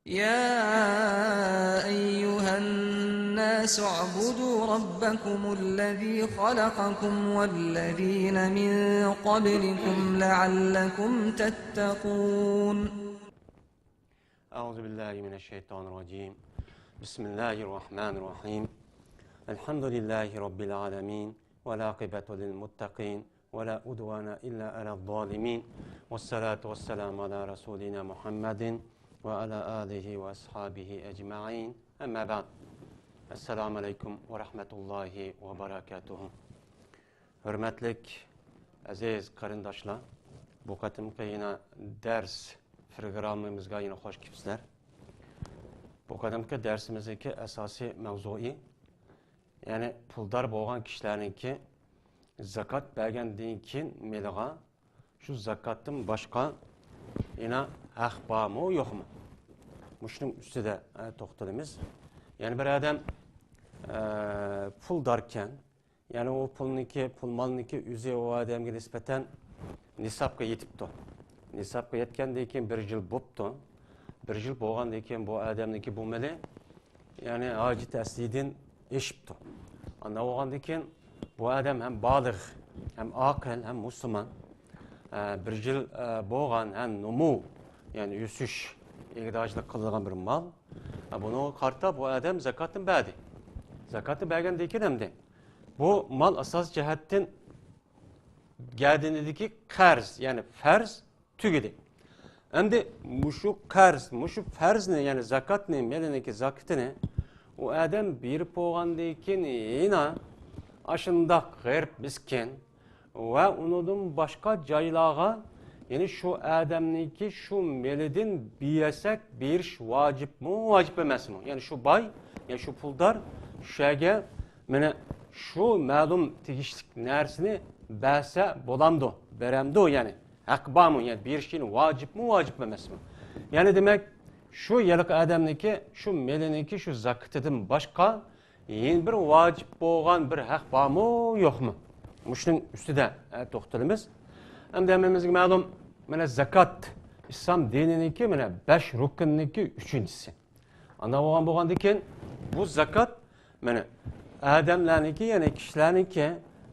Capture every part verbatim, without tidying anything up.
يا أيها الناس اعبدوا ربكم الذي خلقكم والذين من قبلكم لعلكم تتقون. أعوذ بالله من الشيطان الرجيم. بسم الله الرحمن الرحيم. الحمد لله رب العالمين، والعاقبة للمتقين، ولا عدوان إلا على الظالمين، والصلاة والسلام على رسولنا محمد وعلى آله وأصحابه أجمعين. أما بعد. السلام عليكم ورحمة الله وبركاته. ھۆرمەتلىك ئەزىز قېرىنداشلار، بۇ قېتىمقى يەنە دەرس پروگراممىمىزغا يەنە خوش كېلىپسىلەر. بۇ قېتىمقى دەرسىمىزنىڭكى ئاساسىي ماۋزۇيى، يەنى پۇلدار بولغان كىشىلەرنىڭكى زاكات بەرگەندىن كېيىن مېلىغا شۇ زاكاتتىن باشقا يەنە ھەق بارمۇ، يوقمۇ؟ مۇشۇنىڭ ئۈستىدە، ئە، توختىلىمىز. يەنى بىر ئادەم، ئە، پۇلداركەن، يەنى ئۇ پۇلنىڭكى، پۇل مالنىڭكى ئۆزى ئۇ ئادەمگە نىسبەتەن نىسابقا يېتىپتۇ. نىسابقا يەتكەندىن كېيىن بىر يىل بوپتۇ. بىر يىل بولغاندىن كېيىن بۇ ئادەمنىڭكى بۇ مېلى، يەنى ھاجىتى ئەسلىدىن ئېشىپتۇ. ئانداق بولغاندىن كېيىن بۇ ئادەم ھەم بالىغ، ھەم ئاقىل، ھەم مۇسۇلمان. ئە، بىر يىل، ئە، بولغان ھەم نومۇ، يەنى ئۆسۈش، ئىگىدارچىلىق قىلىدىغان بىر مال. ئە، بۇنىڭغا قارىتا بۇ ئادەم زاكاتنى بەردى. زاكاتنى بەرگەندىن كېيىن ئەمدى بۇ مال ئاساسىي جەھەتتىن گەدىنىدىكى قەرز، يەنى پەرز تۈگىدى. ئەمدى مۇشۇ قەرز، مۇشۇ پەرزنى، يەنى زاكاتنى، مېلىنىڭكى زاكىتىنى ئۇ ئادەم بېرىپ بولغاندىن كېيىن يەنە ئاشۇنداق غېرىب مىسكىن ۋە ئۇنىڭدىن باشقا جايلارغا، يەنى شۇ ئادەمنىڭكى شۇ مېلىدىن بېرسەك، بېرىش ۋاجىپمۇ، ۋاجىپ ئەمەسمۇ؟ يەنى شۇ باي، يەنى شۇ پۇلدار شۇ يەرگە مانا شۇ مەلۇم تېگىشلىك نەرسىنى بەرسە بولامدۇ، بېرەمدۇ؟ يەنى ھەق بارمۇ؟ يەنى بېرىشى ۋاجىپمۇ، ۋاجىپ ئەمەسمۇ؟ يەنى دېمەك، شۇ ھېلىقى ئادەمنىڭكى شۇ مېلىنىڭكى شۇ زاكىتىدىن باشقا يەنە بىر ۋاجىپ بولغان بىر ھەق بارمۇ، يوقمۇ؟ مۇشۇنىڭ ئۈستىدە، ئە، توختىلىمىز. ئەمدى ھەممىمىزگە مەلۇم، مانا زاكات ئىسلام دىنىنىڭكى مانا بەش رۇكنىنىڭكى ئۈچىنچىسى. ئانداق بولغان بولغاندىن كېيىن بۇ زاكات مانا ئادەملەرنىڭكى، يەنى كىشىلەرنىڭكى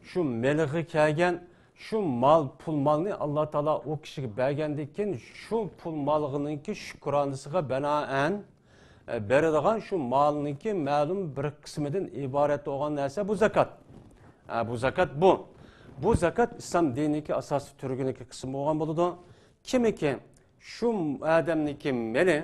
شۇ مېلىغا كەلگەن شۇ مال، پۇل مالنى ئاللا تائالا ئۇ كىشىگە بەرگەندىن كېيىن شۇ پۇل مالىنىڭكى شۈكرانىسىغا بىنائەن، ئە، بېرىدىغان شۇ مالنىڭكى مەلۇم بىر قىسمىدىن ئىبارەت بولغان نەرسە بۇ زاكات. ئە، بۇ زاكات بۇ. بۇ زاكات ئىسلام دىنىدىكى ئاساسىي تۈرگىنىڭكى قىسمى بولغان بولىدۇ. كىمكى شۇ ئادەمنىڭكى مېلى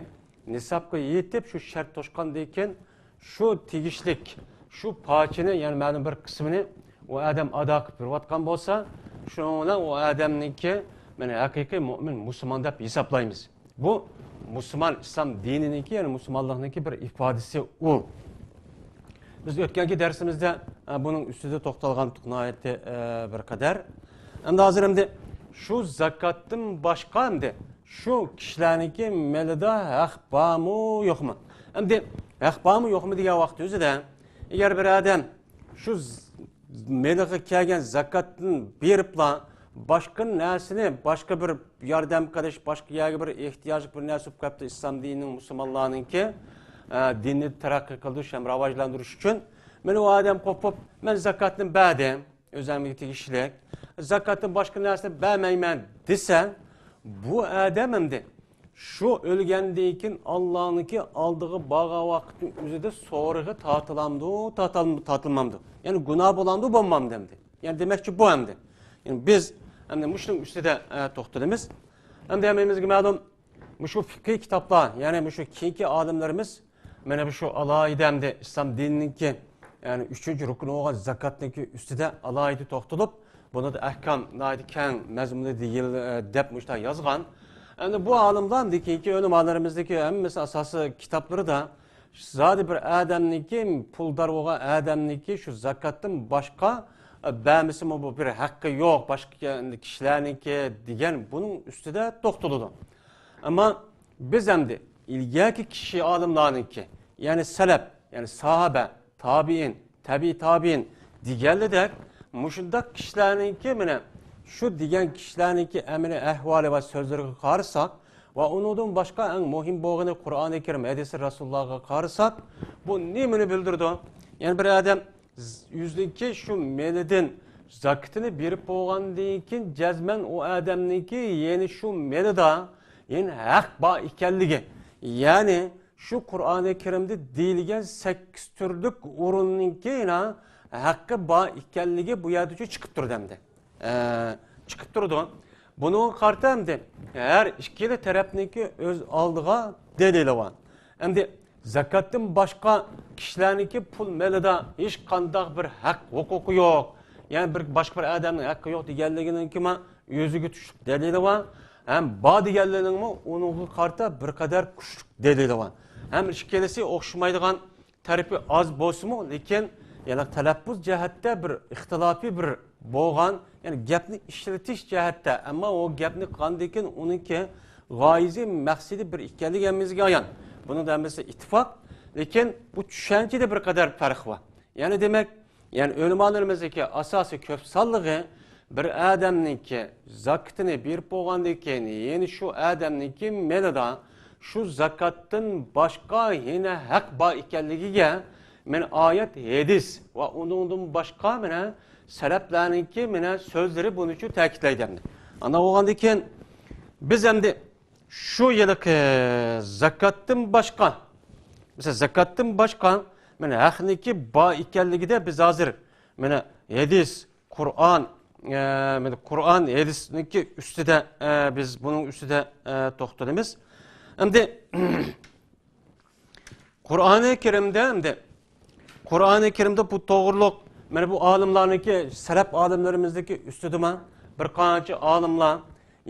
نىسابقا يېتىپ، شۇ شەرت توشقاندىن كېيىن، شۇ تېگىشلىك شۇ پاچىنى، يەنى مەلۇم بىر قىسمىنى ئۇ ئادەم ئادا قىلىپ بېرىۋاتقان بولسا، شۇنىڭ بىلەن ئۇ ئادەمنىڭكى، مانا، ھەقىقىي مۆمىن، مۇسۇلمان دەپ ھېسابلايمىز. بۇ مۇسۇلمان، ئىسلام دىنىنىڭكى، يەنى مۇسۇلمانلىقنىڭكى بىر ئىپادىسى ئۇ. بىز ئۆتكەنكى دەرسىمىزدە، ئە، بۇنىڭ ئۈستىدە توختالغان ئىدۇق ناھايىتى، ئە، بىر قەدەر. ئەمدى ھازىر ئەمدى شۇ زاكاتتىن باشقا ئەمدى شۇ كىشىلەرنىڭكى مېلىدا ھەق بارمۇ، يوقمۇ؟ ئەمدى ھەق بارمۇ، يوقمۇ دېگەن ۋاقىت ئۆزىدە، ئەگەر بىر ئادەم شۇ ز-، مېلىغا كەلگەن زاكاتتىن بېرىپلا باشقا نەرسىنى، باشقا بىر ياردەم قىلىش، باشقا يەرگە بىر ئېھتىياج، بىر نەرسە بولۇپ قاپتۇ، ئىسلام دىنىنىڭ، مۇسۇلمانلارنىڭكى، ئە، دىننى تەرەققىي قىلدۇرۇش ھەم راۋاجلاندۇرۇش ئۈچۈن، مانا ئۇ ئادەم قوپۇپ، مەن زاكاتنى بەردىم، ئۆزۈمگە تېگىشلىك، زاكاتتىن باشقا نەرسىنى بەرمەيمەن دېسە، بۇ ئادەم ئەمدى شۇ ئۆلگەندىن كېيىن ئاللانىڭكى ئالدىغا بارغان ۋاقىتنىڭ ئۆزىدە سورىغا تارتىلامدۇ، تارتىل-، تارتىلمامدۇ؟ يەنى گۇناھ بولامدۇ، بولمامدۇ ئەمدى؟ يەنى دېمەكچى بۇ ئەمدى. يەنى بىز ئەمدى مۇشۇنىڭ ئۈستىدە، ئە، توختىلىمىز. ئەمدى ھەممىمىزگە مەلۇم، مۇشۇ فىقھىي كىتابلار، يەنى مۇشۇ كېيىنكى ئالىملىرىمىز مانا مۇشۇ ئالاھىدە ئەمدى ئىسلام دىنىنىڭكى، يەنى ئۈچىنچى رۇكنى بولغان زاكاتنىڭكى ئۈستىدە ئالاھىدە توختىلىپ، بۇنىڭدا ئەھكام ناھايىتى كەڭ مەزمۇندا دېيىل-، دەپ مۇشۇنداق يازغان. ئەمدى بۇ ئالىملار، ئەمدى كېيىنكى ئۆلىمالىرىمىزدىكى ھەممىسى ئاساسىي كىتابلىرىدا زادى بىر ئادەمنىڭكى، پۇلدار بولغان ئادەمنىڭكى شۇ زاكاتتىن باشقا، ئە، بەرمىسىمۇ بۇ بىر ھەققى يوق، باشقا كىشىلەرنىڭكى دېگەن بۇنىڭ ئۈستىدە توختىلىدۇ. ئەمما بىز ئەمدى ئىلگەركى كىشى ئالىملارنىڭكى، يەنى سەلەپ، يەنى ساھابە، تابىئىن، تەبىئىي تابىئىن دېگەنلىدەك، مۇشۇنداق كىشىلەرنىڭكى، مانا شۇ دېگەن كىشىلەرنىڭكى ئەمەلىي ئەھۋالى ۋە سۆزلىرىگە قارىساق، ۋە ئۇنىڭدىن باشقا ئەڭ مۇھىم بولغىنى قۇرئانى كەرىم، ھەدىسى رەسۇلۇللاھقا قارىساق، بۇ نېمىنى بىلدۈرىدۇ؟ يەنى بىر ئادەم ئۆزىنىڭكى شۇ مېلىدىن زاكىتىنى بېرىپ بولغاندىن كېيىن، جەزمەن ئۇ ئادەمنىڭكى يەنى شۇ مېلىدا يەنى ھەق بار ئىكەنلىكى، يەنى شۇ قۇرئانى كەرىمدە دېيىلگەن سەككىز تۈرلۈك ئورۇننىڭكى يەنە ھەققى بار ئىكەنلىكى بۇ يەردىچۇ چىقىپ تۇرىدۇ ئەمدى. ئە، چىقىپ تۇرىدۇ. بۇنىڭغا قارىتا ئەمدى ھەر ئىككىلا تەرەپنىڭكى ئۆز ئالدىغا دەلىلى بار. ئەمدى زاكاتتىن باشقا كىشىلەرنىڭكى پۇل مېلىدا ھېچقانداق بىر ھەق ھوقۇقى يوق. يەنى بىر باشقا بىر ئادەمنىڭ ھەققى يوق دېگەنلىكىنىڭكىمۇ ئۆزىگە تۇشلۇق دەلىلى بار. ھەم بار دېگەنلىرىنىڭمۇ ئۇنىڭغا قارىتا بىر قەدەر كۈچلۈك دەلىلى بار. ھەم ئىككىلىسى ئوخشىمايدىغان تەرىپى ئاز بولسىمۇ، لېكىن يەنە تەلەپپۇز جەھەتتە بىر ئىختىلاپى بىر بولغان، يەنى گەپنى ئىشلىتىش جەھەتتە، ئەمما ئۇ گەپنى قىلغاندىن كېيىن ئۇنىڭكى غايىسى، مەقسىتى بىر ئىكەنلىكى ھەممىمىزگە ئايان. بۇنىڭدا ھەممىسى ئىتتىپاق، لېكىن بۇ چۈشەنچىدە بىر قەدەر پەرق بار. يەنى دېمەك، يەنى ئۆلىمالىرىمىزنىڭكى ئاساسىي كۆپ سانلىقى بىر ئادەمنىڭكى زاكىتىنى بېرىپ بولغاندىن كېيىن، يەنى شۇ ئادەمنىڭكى مېلىدا شۇ زاكاتتىن باشقا يەنە ھەق بار ئىكەنلىكىگە مانا ئايەت، ھەدىس ۋە ئۇنىڭدىن باشقا مانا سەلەپلەرنىڭكى مانا سۆزلىرى بۇنى شۇ تەكىتلەيدۇ ئەمدى. ئانداق بولغاندىن كېيىن بىز ئەمدى شۇ يىلقى زاكاتتىن باشقا، مەسىلەن، زاكاتتىن باشقا مانا ھەقنىڭكى بار ئىكەنلىكىدە بىز ھازىر مانا ھەدىس، قۇرئان، ئە، مانا قۇرئان، ھەدىسنىڭكى ئۈستىدە، ئە، بىز بۇنىڭ ئۈستىدە، ئە، توختىلىمىز. ئەمدى قۇرئانى كەرىمدە، ئەمدى قۇرئانى كەرىمدە بۇ توغرۇلۇق، مانا بۇ ئالىملارنىڭكى، سەلەپ ئالىملىرىمىزنىڭكى ئۈستىدىمۇ بىر قانچە ئالىملار،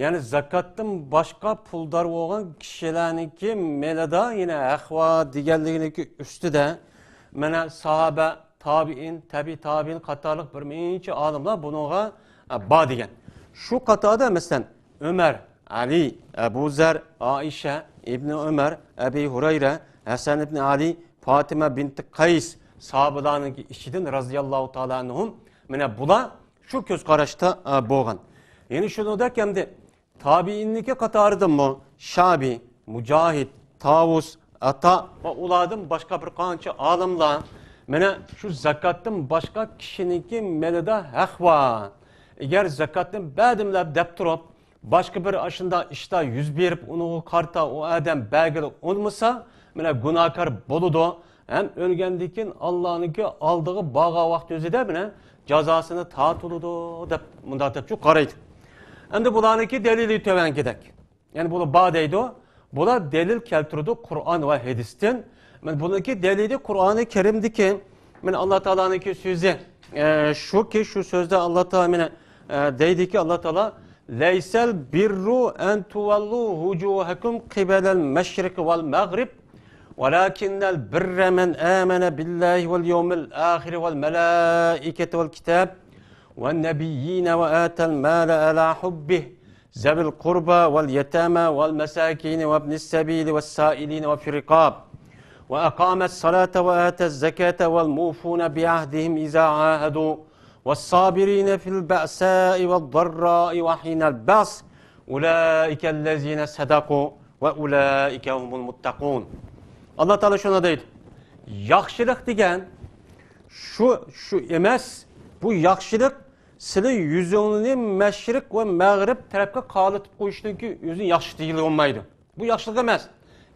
يەنى زاكاتتىن باشقا پۇلدار بولغان كىشىلەرنىڭكى مېلىدا يەنە ھەق بار دېگەنلىكىنىڭكى ئۈستىدە، مانا ساھابە، تابىئىن، تەبىئىي تابىئىن قاتارلىق بىر نەچچە ئالىملار بۇنىڭغا، ئە، بار دېگەن. شۇ قاتاردا، مەسىلەن، ئۆمەر، ئەلى، ئەبۇ زەر، ئائىشە، ئىبنى ئۆمەر، ئەبى ھۇرەيرە، ھەسەن ئىبنى ئەلى، پاتىمە بىنتى قەيس ساھابىلارنىڭكى ئىچىدىن رازىياللاھۇ تائالا ئەنھۇم، مانا بۇلار شۇ كۆز قاراشتا، ئە، بولغان. يەنە شۇنىڭدەك ئەمدى تابىئىننىڭكى قاتارىدىمۇ شابى، مۇجاھىد، تاۋۇس، ئاتا ۋە ئۇلاردىن باشقا بىر قانچە ئالىملار مانا شۇ زاكاتتىن باشقا كىشىنىڭكى مېلىدا ھەق بار. ئەگەر زاكاتنى بەردىملەر دەپ تۇرۇپ، باشقا بىر ئاشۇنداق ئىشلار يۈز بېرىپ، ئۇنىڭغا قارىتا ئۇ ئادەم بەرگىلى ئۇنىمىسا، مانا گۇناھكار بولىدۇ. ھەم ئۆلگەندىن كېيىن ئاللانىڭكى ئالدىغا بارغان ۋاقتى ئۆزىدە مانا جازاسىنى تارتىلىدۇ دەپ، مۇنداق دەپ شۇ قارايدۇ. ئەمدى بۇلارنىڭكى دەلىلى تۆۋەنكىدەك. يەنى بۇلار بار دەيدۇ. بۇلار دەلىل كەلتۈرىدۇ قۇرئان ۋە ھەدىستىن. مانا بۇنىڭكى دەلىلى قۇرئانى كەرىمدىكى، مانا ئاللا تائالانىڭكى سۆزى، ئە، شۇكى، شۇ سۆزدە ئاللا تائالا مانا، ئە، دەيدىكى، ئاللا تائالا، ليس البر أن تولوا وجوهكم قبل المشرق والمغرب ولكن البر من آمن بالله واليوم الآخر والملائكة والكتاب والنبيين وآتى المال على حبه ذوي القربى واليتامى والمساكين وابن السبيل والسائلين وفي الرقاب وأقام الصلاة وآتى الزكاة والموفون بعهدهم إذا عاهدوا والصابرين في البأساء والضراء وحين البأس أولئك الذين صدقوا وأولئك هم المتقون. ئاللا تائالا شۇنى دەيدۇ. ياخشىلىق دېگەن شۇ، شۇ ئەمەس. بۇ ياخشىلىق سىلى يۈزۈڭنى مەشرىق ۋە مەغرىب تەرەپكە قارىتىپ قويۇشتىن كېيىن ئۆزىنى ياخشى دېگىلى بولمايدۇ. بۇ ياخشىلىق ئەمەس.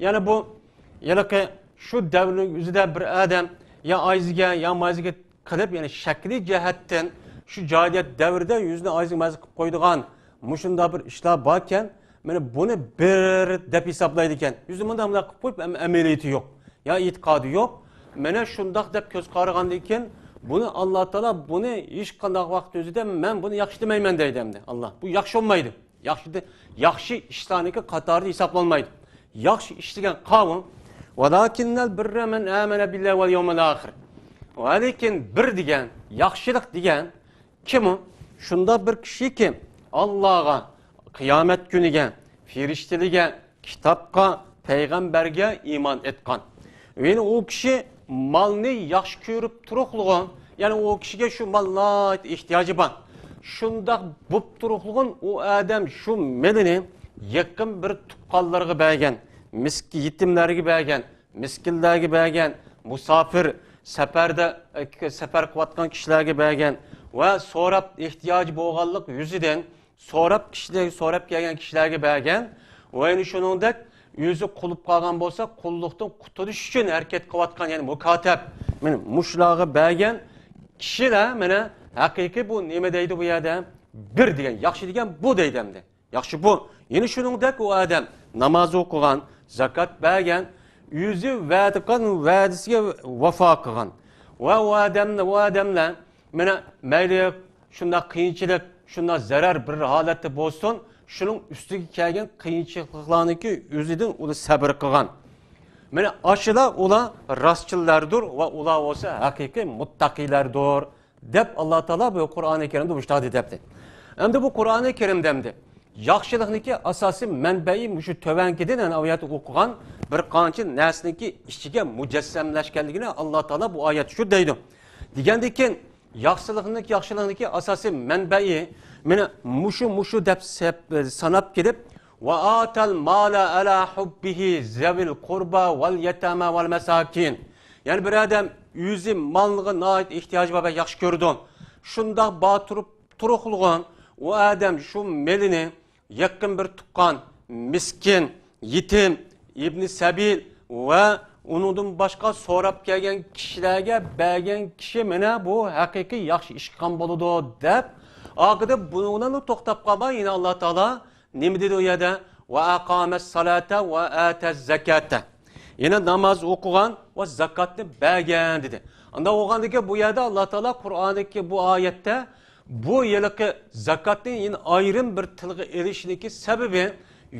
يەنى بۇ ھېلىقى شۇ دەۋرنىڭ ئۆزىدە بىر ئادەم يا ئايزىگە، يا مايزىگە قىلىپ، يەنى شەكلىي جەھەتتىن شۇ جاھىلىيەت دەۋرىدە يۈزىنى ئايزىگە مايزىگە قىلىپ قويىدىغان مۇشۇنداق بىر ئىشلار باركەن، مانا بۇنى بىر دەپ ھېسابلايدىكەن. يۈزىنى مۇنداق مۇنداق قىلىپ قويۇپ، ئەم-، ئەمەلىيىتى يوق. يا ئېتىقادى يوق. مانا شۇنداق دەپ كۆز قارىغاندىن كېيىن، بۇنى ئاللا تائالا بۇنى ھېچقانداق ۋاقىت ئۆزىدە مەن بۇنى ياخشى دېمەيمەن دەيدۇ ئەمدى ئاللا. بۇ ياخشى بولمايدۇ. ياخشى، ياخشى ئىشلارنىڭكى قاتارىدا ھېسابلانمايدۇ. ياخشى ئىش دېگەن قاۋۇ. ولكن البر من آمن بالله واليوم الآخر. ۋەلىكىن بىر دېگەن، ياخشىلىق دېگەن كىم ئۇ؟ شۇنداق بىر كىشىكى، ئاللاغا، قىيامەت كۈنىگە، پەرىشتىلىگە، كىتابقا، پەيغەمبەرگە ئىمان ئېيتقان. يەنى ئۇ كىشى مالنى ياخشى كۆرۈپ تۇرۇقلىغان، يەنى ئۇ كىشىگە شۇ مال ناھايىتى ئېھتىياجى بار. شۇنداق بوپ تۇرۇقلىغان ئۇ ئادەم شۇ مېلىنى يېقىن بىر تۇغقانلىرىغا بەرگەن، مىسكىن، يېتىملەرگە بەرگەن، مىسكىنلەرگە بەرگەن، مۇساپىر، سەپەردە، ئە، سەپەر قىلىۋاتقان كىشىلەرگە بەرگەن ۋە سوراپ ئېھتىياجى بولغانلىق يۈزىدىن سوراپ كىشىلەر، سوراپ كەلگەن كىشىلەرگە بەرگەن ۋە يەنە شۇنىڭدەك ئۆزى قۇلۇپ قالغان بولسا، قۇللۇقتىن قۇتۇلۇش ئۈچۈن ھەرىكەت قىلىۋاتقان، يەنى مۇكاتەب، مانا مۇشۇلارغا بەرگەن كىشىلەر، مانا، ھەقىقىي بۇ نېمە دەيدۇ بۇ يەردە؟ بىر دېگەن، ياخشى دېگەن بۇ دەيدۇ ئەمدى. ياخشى، بۇ. يەنە شۇنىڭدەك ئۇ ئادەم ناماز ئوقۇغان، زاكات بەرگەن، ئۆزى ۋەدە قىلغان ۋەدىسىگە ۋاپا قىلغان. ۋە ئۇ ئادەمنى، ئۇ ئادەملەر، مانا، مەيلى شۇنداق قىيىنچىلىق، شۇنداق زەرەر بىر ھالەتتە بولسۇن، شۇنىڭ ئۈستىگە كەلگەن قىيىنچىلىقلارنىڭكى ئۆزىدىن ئۇلار سەبر قىلغان. مانا، ئاشۇلار ئۇلار راستچىللاردۇر ۋە ئۇلار بولسا ھەقىقىي مۇتتەقىيلەردۇر. دەپ، ئاللا تائالا بۇ قۇرئانى كەرىمدە مۇشۇنداق دەپتۇ. ئەمدى بۇ قۇرئانى كەرىمدە ئەمدى ياخشىلىقنىڭكى ئاساسىي مەنبەيى مۇشۇ تۆۋەنكىدىن، يەنى ئايەتتە ئوقۇغان بىر قانچە نەرسىنىڭكى ئىچىگە مۇجەسسەملەشكەنلىكىنى ئاللا تائالا بۇ ئايەتتە شۇ دەيدۇ. دېگەندىن كېيىن، ياخشىلىقنىڭكى، ياخشىلىقنىڭكى ئاساسىي مەنبەيى مانا مۇشۇ، مۇشۇ دەپ سەپ-، ساناپ كېلىپ، ۋە ئاتەل مالە ئەلا ھۇببىھى زەۋىل قۇربا ۋەل يەتامە ۋەل مەساكىن. يەنى بىر ئادەم ئۆزى مالغا ناھايىتى ئېھتىياجى بار، بەك ياخشى كۆرىدۇ. شۇنداق بار تۇرۇپ تۇرۇقلىغان ئۇ ئادەم شۇ مېلىنى يېقىن بىر تۇغقان، مىسكىن، يېتىم، ئىبنى سەبىل ۋە ئۇنىڭدىن باشقا سوراپ كەلگەن كىشىلەرگە بەرگەن كىشى مانا بۇ ھەقىقىي ياخشى ئىش قىلغان بولىدۇ دەپ، ئاخىرىدا بۇنىڭ بىلەن توختاپ قالماي، يەنە ئاللا تائالا نېمە دېدى ئۇ يەردە؟ ۋە ئەقامەس سالاتا ۋە ئەتەز زەكاتە. يەنە ناماز ئوقۇغان ۋە زاكاتنى بەرگەن دېدى. ئانداق بولغاندىكىن بۇ يەردە ئاللا تائالا قۇرئاندىكى بۇ ئايەتتە بۇ ھېلىقى زاكاتنى يەنە ئايرىم بىر تىلغا ئېلىشنىكى سەۋەبى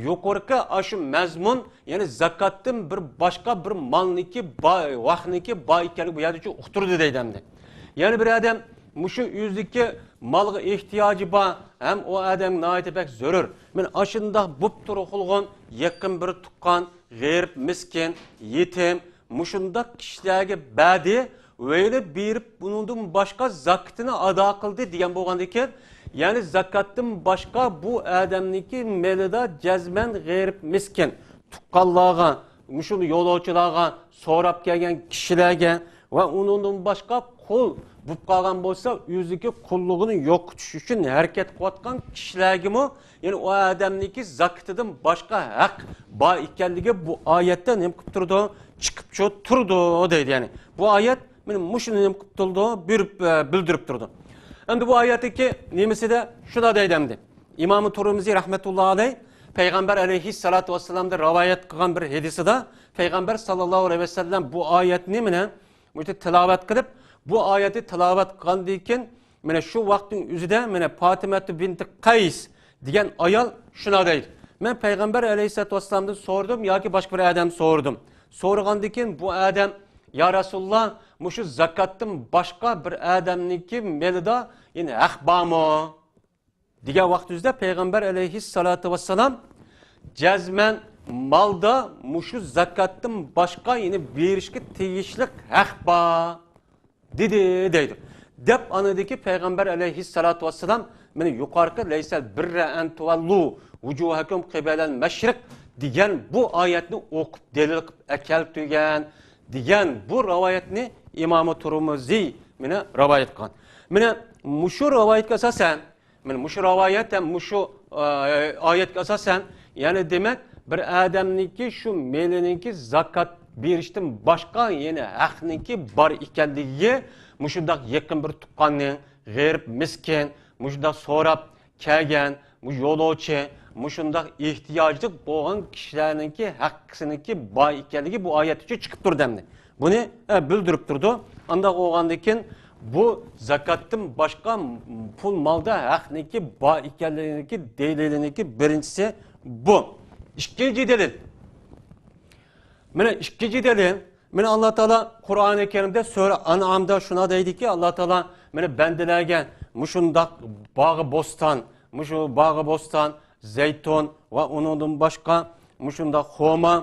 يۇقىرىقى ئاشۇ مەزمۇن، يەنى زاكاتتىن بىر باشقا بىر مالنىكى با-، ھەقنىكى بار ئىكەنلىكى بۇ يەردە ئۇقتۇرىدۇ دەيدۇ ئەمدى. يەنى بىر ئادەم مۇشۇ ئۆزىدىكى مالغا ئېھتىياجى بار ھەم ئۇ ئادەمگە ناھايىتى بەك زۆرۈر. مانا ئاشۇنداق بوپ تۇرۇقلىغان يېقىن بىر تۇغقان، غېرىب، مىسكىن، يېتىم، مۇشۇنداق كىشىلەرگە بەردى، ۋەيلى بېرىپ، بۇنىڭدىن باشقا زاكىتىنى ئادا قىلدى دېگەن بولغاندىكىن، يەنى زاكاتتىن باشقا بۇ ئادەمنىڭكى مېلىدا جەزمەن غېرىب، مىسكىن، تۇغقانلارغا، مۇشۇ يولۇچىلارغا، سوراپ كەلگەن كىشىلەرگە ۋە ئۇنىڭدىن باشقا قۇل بولۇپ قالغان بولسا، ئۆزىدىكى قۇللۇقىنى يوقىتىش ئۈچۈن ھەرىكەت قىلىۋاتقان كىشىلەرگىمۇ، يەنى ئۇ ئادەمنىڭكى زاكىتىدىن باشقا ھەق بار ئىكەنلىكى بۇ ئايەتتە نېمە قىلىپ تۇرىدۇ؟ چىقىپ چو-، تۇرىدۇ دەيدۇ. يەنى بۇ ئايەت مانا مۇشۇنى نېمە قىلىپ تۇرىدۇ؟ بېرىپ، ئە، بىلدۈرۈپ تۇرىدۇ. ئەمدى بۇ ئايەتتىكى نېمىسىدە شۇنداق دەيدۇ ئەمدى. ئىمامى تۇرمۇزى رەھمەتۇللا ئەلەيھ پەيغەمبەر ئەلەيھىسسالاتۇ ۋەسسالامدىن رىۋايەت قىلغان بىر ھەدىسىدە پەيغەمبەر ساللاللاھۇ ئەلەيھى ۋەسەللەم بۇ ئايەتنى مانا مۇشۇ تىلاۋەت قىلىپ، بۇ ئايەتنى تىلاۋەت قىلغاندىن كېيىن، مانا شۇ ۋاقىتنىڭ ئۆزىدە مانا پاتىمەتۇ بىنتى قەيس دېگەن ئايال شۇنداق دەيدۇ: مەن پەيغەمبەر ئەلەيھىسسالاتۇ ۋەسسالامدىن سورىدىم ياكى باشقا بىر ئادەم سورىدىم. سورىغاندىن كېيىن بۇ ئادەم، يا رەسۇلاللا، مۇشۇ زاكاتتىن باشقا بىر ئادەمنىڭكى مېلىدا يەنە ھەق بارمۇ؟ دېگەن ۋاقتىمىزدا پەيغەمبەر ئەلەيھىسسالاتۇ ۋەسسالام جەزمەن مالدا مۇشۇ زاكاتتىن باشقا يەنە بېرىشكە تېگىشلىك ھەق بار دېدى دەيدۇ. دەپ ئاندىكى پەيغەمبەر ئەلەيھىسسالاتۇ ۋەسسالام مانا يۇقىرىقى لەيسەل بىررە ئەن تۇۋەللۇ ۋۇجۇھەكۇم قىبەلەل مەشرىق دېگەن بۇ ئايەتنى ئوقۇپ دەلىل قىلىپ ئەكەلتۈرگەن دېگەن بۇ رىۋايەتنى ئىمامى تۇرمۇزى مانا رىۋايەت قىلغان. مانا مۇشۇ رىۋايەتكە ئاساسەن، مانا مۇشۇ رىۋايەت ھەم مۇشۇ، ئە، ئايەتكە ئاساسەن، يەنى دېمەك، بىر ئادەمنىڭكى شۇ مېلىنىڭكى زاكات بېرىشتىن باشقا يەنە ھەقنىڭكى بار ئىكەنلىكىگە، مۇشۇنداق يېقىن بىر تۇغقاننىڭ، غېرىب، مىسكىن، مۇشۇنداق سوراپ كەلگەن، مۇ يولۇچى، مۇشۇنداق ئېھتىياجلىق بولغان كىشىلەرنىڭكى ھەققىسىنىڭكى بار ئىكەنلىكى بۇ ئايەت ئۈچۈن چىقىپ تۇرىدۇ ئەمدى. بۇنى، ئە، بىلدۈرۈپ تۇرىدۇ. ئانداق بولغاندىكىن بۇ زاكاتتىن باشقا پۇل مالدا ھەقنىڭكى بار ئىكەنلىكىنىڭكى دەلىلىنىڭكى بىرىنچىسى بۇ. ئىككىنچى دەلىل. مانا ئىككىنچى دەلىل. مانا ئاللا تائالا قۇرئانى كەرىمدە سۈرە ئەنئامدا شۇنداق دەيدىكى، ئاللا تائالا مانا بەندىلەرگە مۇشۇنداق باغ بوستان، مۇشۇ باغ بوستان، زەيتۇن ۋە ئۇنىڭدىن باشقا مۇشۇنداق خورما،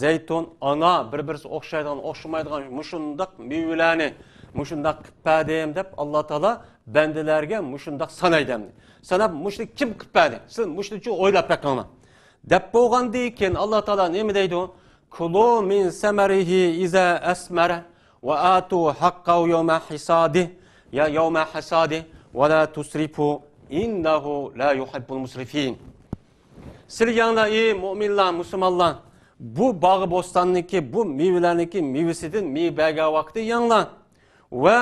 زەيتۇن، ئانا، بىر-بىرسى ئوخشايدىغان، ئوخشىمايدىغان مۇشۇنداق مېۋىلەرنى مۇشۇنداق قىلىپ بەردىم دەپ، ئاللا تائالا بەندىلەرگە مۇشۇنداق سانايدۇ ئەمدى. ساناپ، مۇشۇنى كىم قىلىپ بەردى؟ سىز مۇشۇنى ئويلاپ بېقىڭلار. دەپ بولغاندىن كېيىن، ئاللا تائالا نېمە دەيدۇ؟ كلوا من ثمره إذا أثمر وآتوا حقه يوم حصاده، يا يوم حصاده ولا تسرفوا إنه لا يحب المسرفين. سىلەر يەڭلار، ئەي مۆمىنلەر، مۇسۇلمانلار، بۇ باغ بوستاننىڭكى، بۇ مېۋىلەرنىڭكى مېۋىسىدىن مېۋە بەرگەن ۋاقىتتا يەڭلار. ۋە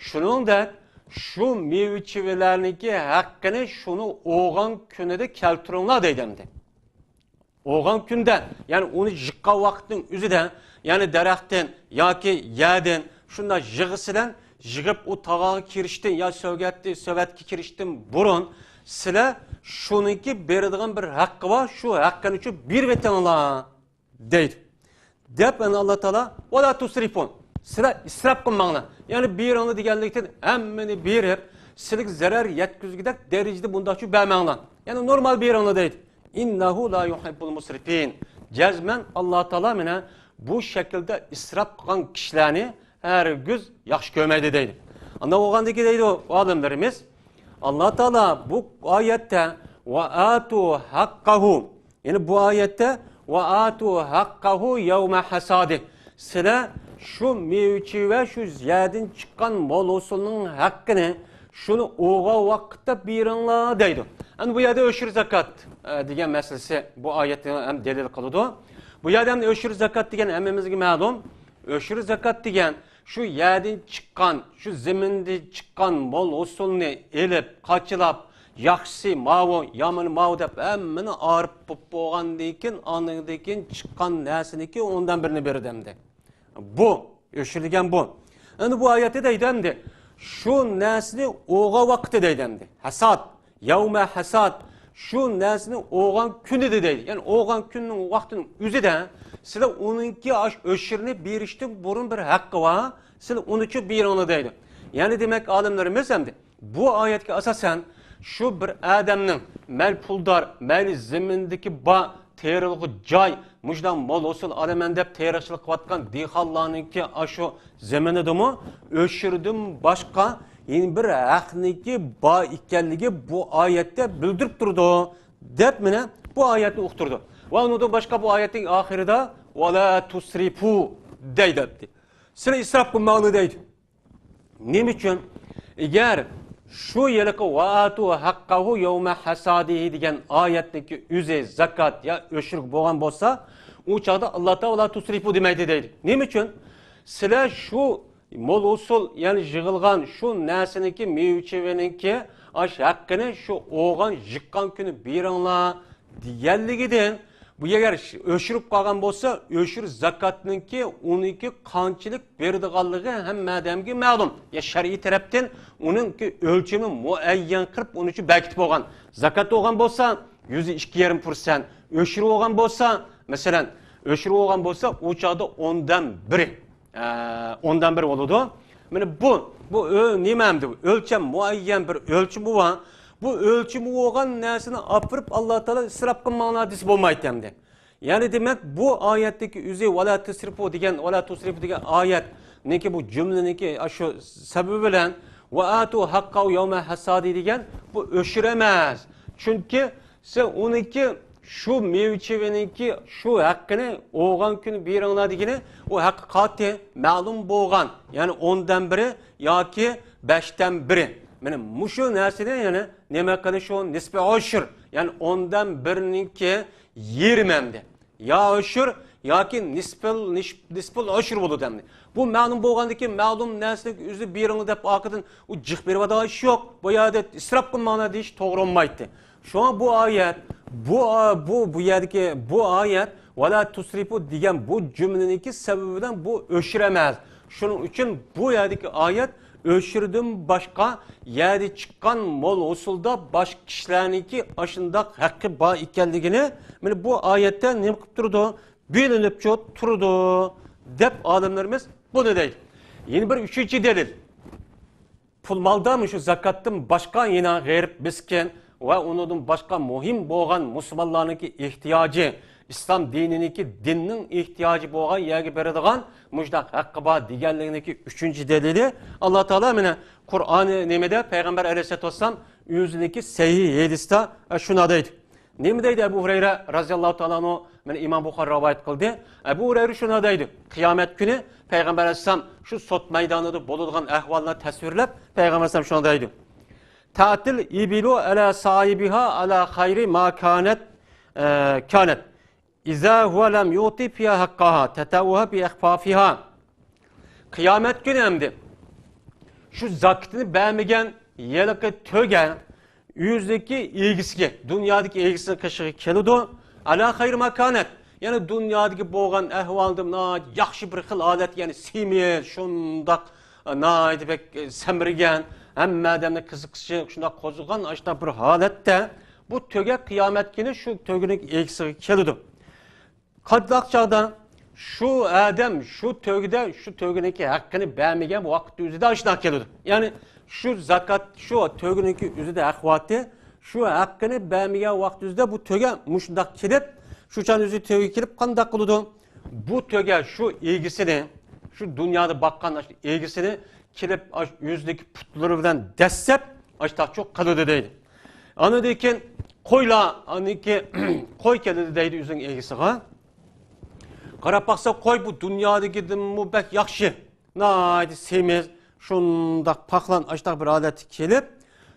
شۇنىڭدەك شۇ مېۋە-چېۋىلەرنىڭكى ھەققىنى شۇنى ئوغان كۈنىدە كەلتۈرۈڭلار دەيدۇ ئەمدى. ئوغان كۈندە، يەنى ئۇنى يىغقان ۋاقىتنىڭ ئۆزىدە، يەنى دەرەختىن ياكى يەردىن شۇنداق يىغىسىلەن، يىغىپ ئۇ تاغاغا كىرىشتىن يا سۆگەتتە، سۆگەتكە كىرىشتىن بۇرۇن سىلەر شۇنىڭكى بېرىدىغان بىر ھەققى بار، شۇ ھەققىنى شۇ بېرىۋېتىڭلار دەيدۇ. دەپ ئەنە ئاللا تائالا، ۋەلا تۇسرىفۇ، سىلەر ئىسراپ قىلماڭلار. يەنى بېرىڭلار دېگەنلىكتىن ھەممىنى بېرىپ، سىلىگە زەرەر يەتكۈزگۈدەك دەرىجىدە بۇنداقچە بەرمەڭلار. يەنى نورمال بېرىڭلار دەيدۇ. ئىننەھۇ لا يۇھىببۇل مۇسرىفىن. جەزمەن ئاللا تائالا مانا بۇ شەكىلدە ئىسراپ قىلغان كىشىلەرنى ھەرگىز ياخشى كۆرمەيدۇ دەيدۇ. ئانداق بولغاندىكىن دەيدۇ ئالىملىرىمىز، ئاللا تائالا بۇ ئايەتتە ۋە ئاتۇ ھەققەھۇ، يەنى بۇ ئايەتتە ۋە ئاتۇ ھەققەھۇ يەۋمە ھەسادى، سىلەر شۇ مېۋە-چېۋە، شۇ يەردىن چىققان مول ھوسۇلنىڭ ھەققىنى شۇنى ئوغان ۋاقىتتا بېرىڭلار دەيدۇ. ئەنە بۇ يەردە ئۆشۈر زاكات، ئە، دېگەن مەسىلىسى بۇ ئايەتنى ھەم دەلىل قىلىدۇ. بۇ يەردە ئھەم ئۆشۈر زاكات دېگەن ھەممىمىزگە مەلۇم. ئۆشۈر زاكات دېگەن شۇ يەردىن چىققان، شۇ زېمىندىن چىققان مول ھوسۇلنى ئېلىپ، قاچىلاپ، ياخشىسى ماۋۇ، يامىنى ماۋۇ دەپ ھەممىنى ئايرىپ بولغاندىن كېيىن، ئاندىن كېيىن چىققان نەرسىنىڭكى ئوندىن بىرىنى بېرىدۇ ئەمدى. بۇ، ئۆشۈر دېگەن بۇ. ئەمدى بۇ ئايەتتە دەيدۇ ئەمدى، شۇ نەرسىنى ئوغان ۋاقتى دەيدۇ ئەمدى. ھەساد، يەۋمە ھەساد، شۇ نەرسىنى ئوغان كۈنىدە دەيدۇ. يەنى ئوغان كۈننىڭ ۋاقتىنىڭ ئۆزىدە سىلەر ئۇنىڭكى ئاش-، ئۆشۈرنى بېرىشتىن بۇرۇن بىر ھەققى بار، سىلەر ئۇنىچۇ بېرىڭلار دەيدۇ. يەنى دېمەك، ئالىملىرىمىز ئەمدى بۇ ئايەتكە ئاساسەن، شۇ بىر ئادەمنىڭ مەيلى پۇلدار، مەيلى زېمىندىكى بار، تېرىلغۇ جاي، مۇشۇنداق مول ھوسۇل ئالىمەن دەپ تېرىقچىلىق قىلىۋاتقان دېھقانلارنىڭكى ئاشۇ زېمىنىدىمۇ ئۆشۈردىن باشقا يەنە بىر ھەقنىڭكى بار ئىكەنلىكى بۇ ئايەتتە بىلدۈرۈپ تۇرىدۇ، دەپ مانا بۇ ئايەتنى ئۇقتۇرىدۇ. ۋە ئۇنىڭدىن باشقا بۇ ئايەتنىڭ ئاخىرىدا، ۋەلا تۇسرىفۇ دەيدۇ. سىلەر ئىسراپ قىلماڭلار دەيدۇ. نېمە ئۈچۈن؟ ئەگەر شۇ ھېلىقى ۋە ئاتۇ ھەققەھۇ يەۋمە ھەسادىھى دېگەن ئايەتنىڭكى ئۆزى زاكات يا ئۆشۈر بولغان بولسا، ئۇ چاغدا ئاللا تائالا ۋەلا تۇسرىفۇ دېمەيدۇ دەيدۇ. نېمە ئۈچۈن؟ سىلەر شۇ مول ھوسۇل، يەنى يىغىلغان شۇ نەرسىنىڭكى، مېۋە-چېۋىنىڭكى ئاش ھەققىنى شۇ ئوغان يىغقان كۈنى بېرىڭلار دېگەنلىكىدىن، بۇ ئەگەر ئۆشۈرۈپ قالغان بولسا، ئۆشۈر زاكاتنىڭكى ئۇنىڭكى قانچىلىك بېرىدىغانلىقى ھەممە ئادەمگە مەلۇم. يا شەرئىي تەرەپتىن ئۇنىڭكى ئۆلچىمى مۇئەييەن قىلىپ ئۇنىڭ ئۈچۈن بەركىتىپ بولغان. زاكات بولغان بولسا، يۈزدە ئىككى يېرىم پىرسەنت، ئۆشۈر بولغان بولسا، مەسىلەن، ئۆشۈر بولغان بولسا، ئۇ چاغدا ئوندىن بىرى، ئە، ئوندىن بىرى بولىدۇ. مانا بۇ، بۇ ئۆ-، نېمە ئەمدى؟ ئۆلچەم، مۇئەييەن بىر ئۆلچىمى بار. بۇ ئۆلچىمى بولغان نەرسىنى ئاپىرىپ، ئاللا تائالا ئىسراپ قىلماڭلار دېسە بولمايتتى ئەمدى. يەنى دېمەك، بۇ ئايەتتىكى ئۆزى ۋەلا تۇسرىفۇ دېگەن، ۋەلا تۇسرىفۇ دېگەن ئايەتنىڭكى بۇ جۈملىنىڭكى شۇ سەۋەبى بىلەن ۋە ئاتۇ ھەققەھۇ يەۋمە ھەسادى دېگەن بۇ ئۆشۈر ئەمەس. چۈنكى سىز ئۇنىڭكى شۇ مېۋە-چېۋىنىڭكى شۇ ھەققىنى ئوغان كۈنى بېرىڭلار دېگىنى، ئۇ ھەققى قاتى مەلۇم بولغان، يەنى ئوندىن بىرى ياكى بەشتىن بىرى. مانا مۇشۇ نەرسىنى، يەنى نېمە قىلىش ئۇ نىسپى ئۆشۈر، يەنى ئوندىن بىرىنىڭكى يېرىمى ئەمدى. يا ئۆشۈر ياكى نىسپىل، نىش-، نىسپىل ئۆشۈر بولىدۇ ئەمدى. بۇ مەلۇم بولغاندىكىن مەلۇم نەرسىنى ئۆزى بېرىڭلار دەپ ئارقىدىن ئۇ جىق بېرىۋاتىدىغان ئىش يوق. بۇ يەردە ئىسراپ قىلماڭلار دېيىش توغرا بولمايتتى. شۇڭا بۇ ئايەت، بۇ، بۇ، بۇ يەردىكى بۇ ئايەت، ۋەلا تۇسرىفۇ دېگەن بۇ جۈملىنىڭكى سەۋەبى بىلەن بۇ ئۆشۈر ئەمەس. شۇنىڭ ئۈچۈن بۇ يەردىكى ئايەت ئۆشۈردىن باشقا يەردە چىققان مول ھوسۇلدا باشقا كىشىلەرنىڭكى ئاشۇنداق ھەققى بار ئىكەنلىكىنى مانا بۇ ئايەتتە نېمە قىلىپ تۇرىدۇ؟ بىلىنىپچۇ تۇرىدۇ، دەپ ئالىملىرىمىز بۇنى دەيدۇ. يەنە بىر ئۈچىنچى دەلىل. پۇل مالدا مۇشۇ زاكاتتىن باشقا يەنە غېرىب، مىسكىن ۋە ئۇنىڭدىن باشقا مۇھىم بولغان مۇسۇلمانلارنىڭكى ئېھتىياجى، ئىسلام دىنىنىڭكى، دىننىڭ ئېھتىياجى بولغان يەرگە بېرىدىغان مۇشۇنداق ھەققى بار دېگەنلىكنىڭكى ئۈچىنچى دەلىلى، ئاللا تائالا مانا قۇرئانى نېمىدە، پەيغەمبەر ئەلەيھىسسالاتۇ ۋەسسالام ئۆزىنىڭكى سەھىھ ھەدىستە شۇنداق دەيدۇ. نېمە دەيدۇ ئەبۇ ھۇرەيرە رازىياللاھۇ تائالا ئەنھۇ؟ مانا ئىمام بۇخارى رىۋايەت قىلدى. ئەبۇ ھۇرەيرە شۇنداق دەيدۇ، قىيامەت كۈنى پەيغەمبەر ئەلەيھىسسالام شۇ سوت مەيدانىدا بولىدىغان ئەھۋالنى تەسۋىرلەپ، پەيغەمبەر ئەلەيھىسسالام شۇنداق دەيدۇ، تەتىل ئىبىلۇ ئەلا ساھىبىھا ئەلا خەيرى ما كانەت، ئە، كانەت. ئىزا ھۇۋە لەم يۇتى فىھا ھەققاھا تەتەئۇھا بىئەخفافىھا. قىيامەت كۈنى ئەمدى شۇ زاكىتىنى بەرمىگەن ھېلىقى تۆگە ئۆزىنىڭكى ئىگىسىگە، دۇنيادىكى ئىگىسىنىڭ قېشىغا كېلىدۇ. ئەلا خەير ما كانەت. يەنى دۇنيادىكى بولغان ئەھۋالدا ناھايىتى ياخشى بىر خىل ھالەت، يەنى سېمىز، شۇنداق ناھايىتى بەك سەمرىگەن، ھەممە ئادەمنى قىزىقىشى شۇنداق قوزغىغان ئاشۇنداق بىر ھالەتتە بۇ تۆگە قىيامەت كۈنى شۇ تۆگىنىڭ ئىگىسىگە كېلىدۇ. قانداق چاغدا شۇ ئادەم شۇ تۆگىدە شۇ تۆگىنىڭكى ھەققىنى بەرمىگەن ۋاقىت ئۆزىدە ئاشۇنداق كېلىدۇ. يەنى شۇ زاكات، شۇ تۆگىنىڭكى ئۆزىدە ھەق بارتى، شۇ ھەققىنى بەرمىگەن ۋاقىت ئۆزىدە بۇ تۆگە مۇشۇنداق كېلىپ، شۇ چاغ ئۆزى تۆگە كېلىپ قانداق قىلىدۇ؟ بۇ تۆگە شۇ ئىگىسىنى، شۇ دۇنيادا باققان ئىگىسىنى كېلىپ ئاش-، ئۆزىنىڭكى پۇتلىرى بىلەن دەسسەپ ئاشتاقچۇ قىلىدۇ دەيدۇ. ئاندىن كېيىن قويلار، ئاندىن كېيىن قوي كېلىدۇ دەيدۇ ئۆزىنىڭ ئىگىسىغا. قاراپ باقسا قوي بۇ دۇنيادىكىدىنمۇ بەك ياخشى، ناھايىتى سېمىز، شۇنداق پاخلان ئاشتاق بىر ھالەتتە كېلىپ،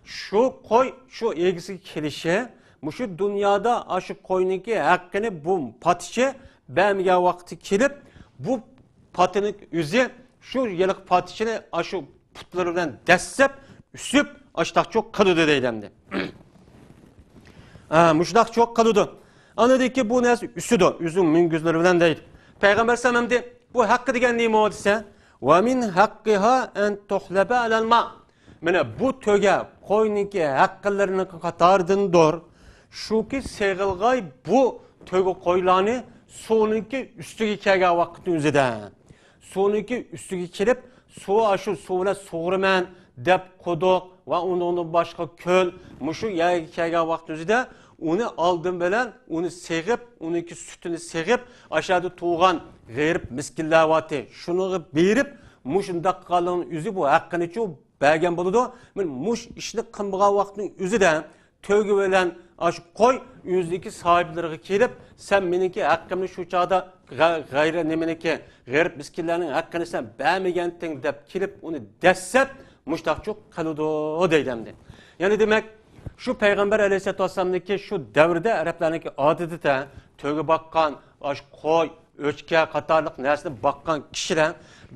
شۇ قوي شۇ ئىگىسىگە كېلىشى، مۇشۇ دۇنيادا ئاشۇ قوينىڭكى ھەققىنى بۇ پاتىچى بەرمىگەن ۋاقتى كېلىپ، بۇ پاتىنىڭ ئۆزى شۇ ھېلىقى پاتىچىنى ئاشۇ پۇتلىرى بىلەن دەسسەپ، ئۈسۈپ، ئاشتاقچۇ قىلىدۇ دەيدۇ ئەمدى. ھە، مۇشۇنداقچۇ قىلىدۇ. ئاندىن كېيىن بۇ نەرسە ئۈسىدۇ، ئۆزىنىڭ مۈڭگۈزلىرى بىلەن دەيدۇ. پەيغەمبەر ئەلەيھىسسالام ئەمدى بۇ ھەققى دېگەن نېمە دېسە، ۋە مىن ھەققىھا ئەن تۇھلەبە ئەلەل ما. مانا بۇ تۆگە قوينىڭكى ھەققىلىرىنىڭ قاتارىدىندۇر. شۇكى سېغىلغاي بۇ تۆگە قويلارنى سۇنىڭكى ئۈستىگە كەلگەن ۋاقىتنىڭ ئۆزىدە. سۇنىڭكى ئۈستىگە كېلىپ، سۇ، ئاشۇ سۇ بىلەن سۇغۇرىمەن دەپ قۇدۇق ۋە ئۇنىڭدىن باشقا كۆل، مۇشۇ يەرگە كەلگەن ۋاقىت ئۆزىدە ئۇنى ئالدىن بىلەن ئۇنى سېغىپ، ئۇنىڭكى سۈتىنى سېغىپ، ئاشۇ يەردە تۇرغان غېرىب مىسكىنلەر بارتى. شۇنىڭغا بېرىپ، مۇشۇنداق قىلغانلىقنىڭ ئۆزى بۇ ھەققىنىچۇ بەرگەن بولىدۇ. مانا مۇشۇ ئىشنى قىلمىغان ۋاقىتنىڭ ئۆزىدە تۆگە بىلەن ئاشۇ قوي ئۆزىنىڭكى ساھىبلىرىغا كېلىپ، سەن مېنىڭكى ھەققىمنى شۇ چاغدا غە-، غەيرىي نېمىنىڭكى، غېرىب مىسكىنلەرنىڭ ھەققىنى سەن بەرمىگەنتىڭ دەپ كېلىپ، ئۇنى دەسسەپ، مۇشتاقچۇ قىلىدۇ دەيدۇ ئەمدى. يەنى دېمەك، شۇ پەيغەمبەر ئەلەيھىسسالاتۇ ۋەسسالامنىڭكى شۇ دەۋردە ئەرەبلەرنىڭكى ئادىتىدە تۆگە باققان، ئاشۇ قوي، ئۆچكە قاتارلىق نەرسىنى باققان كىشىلەر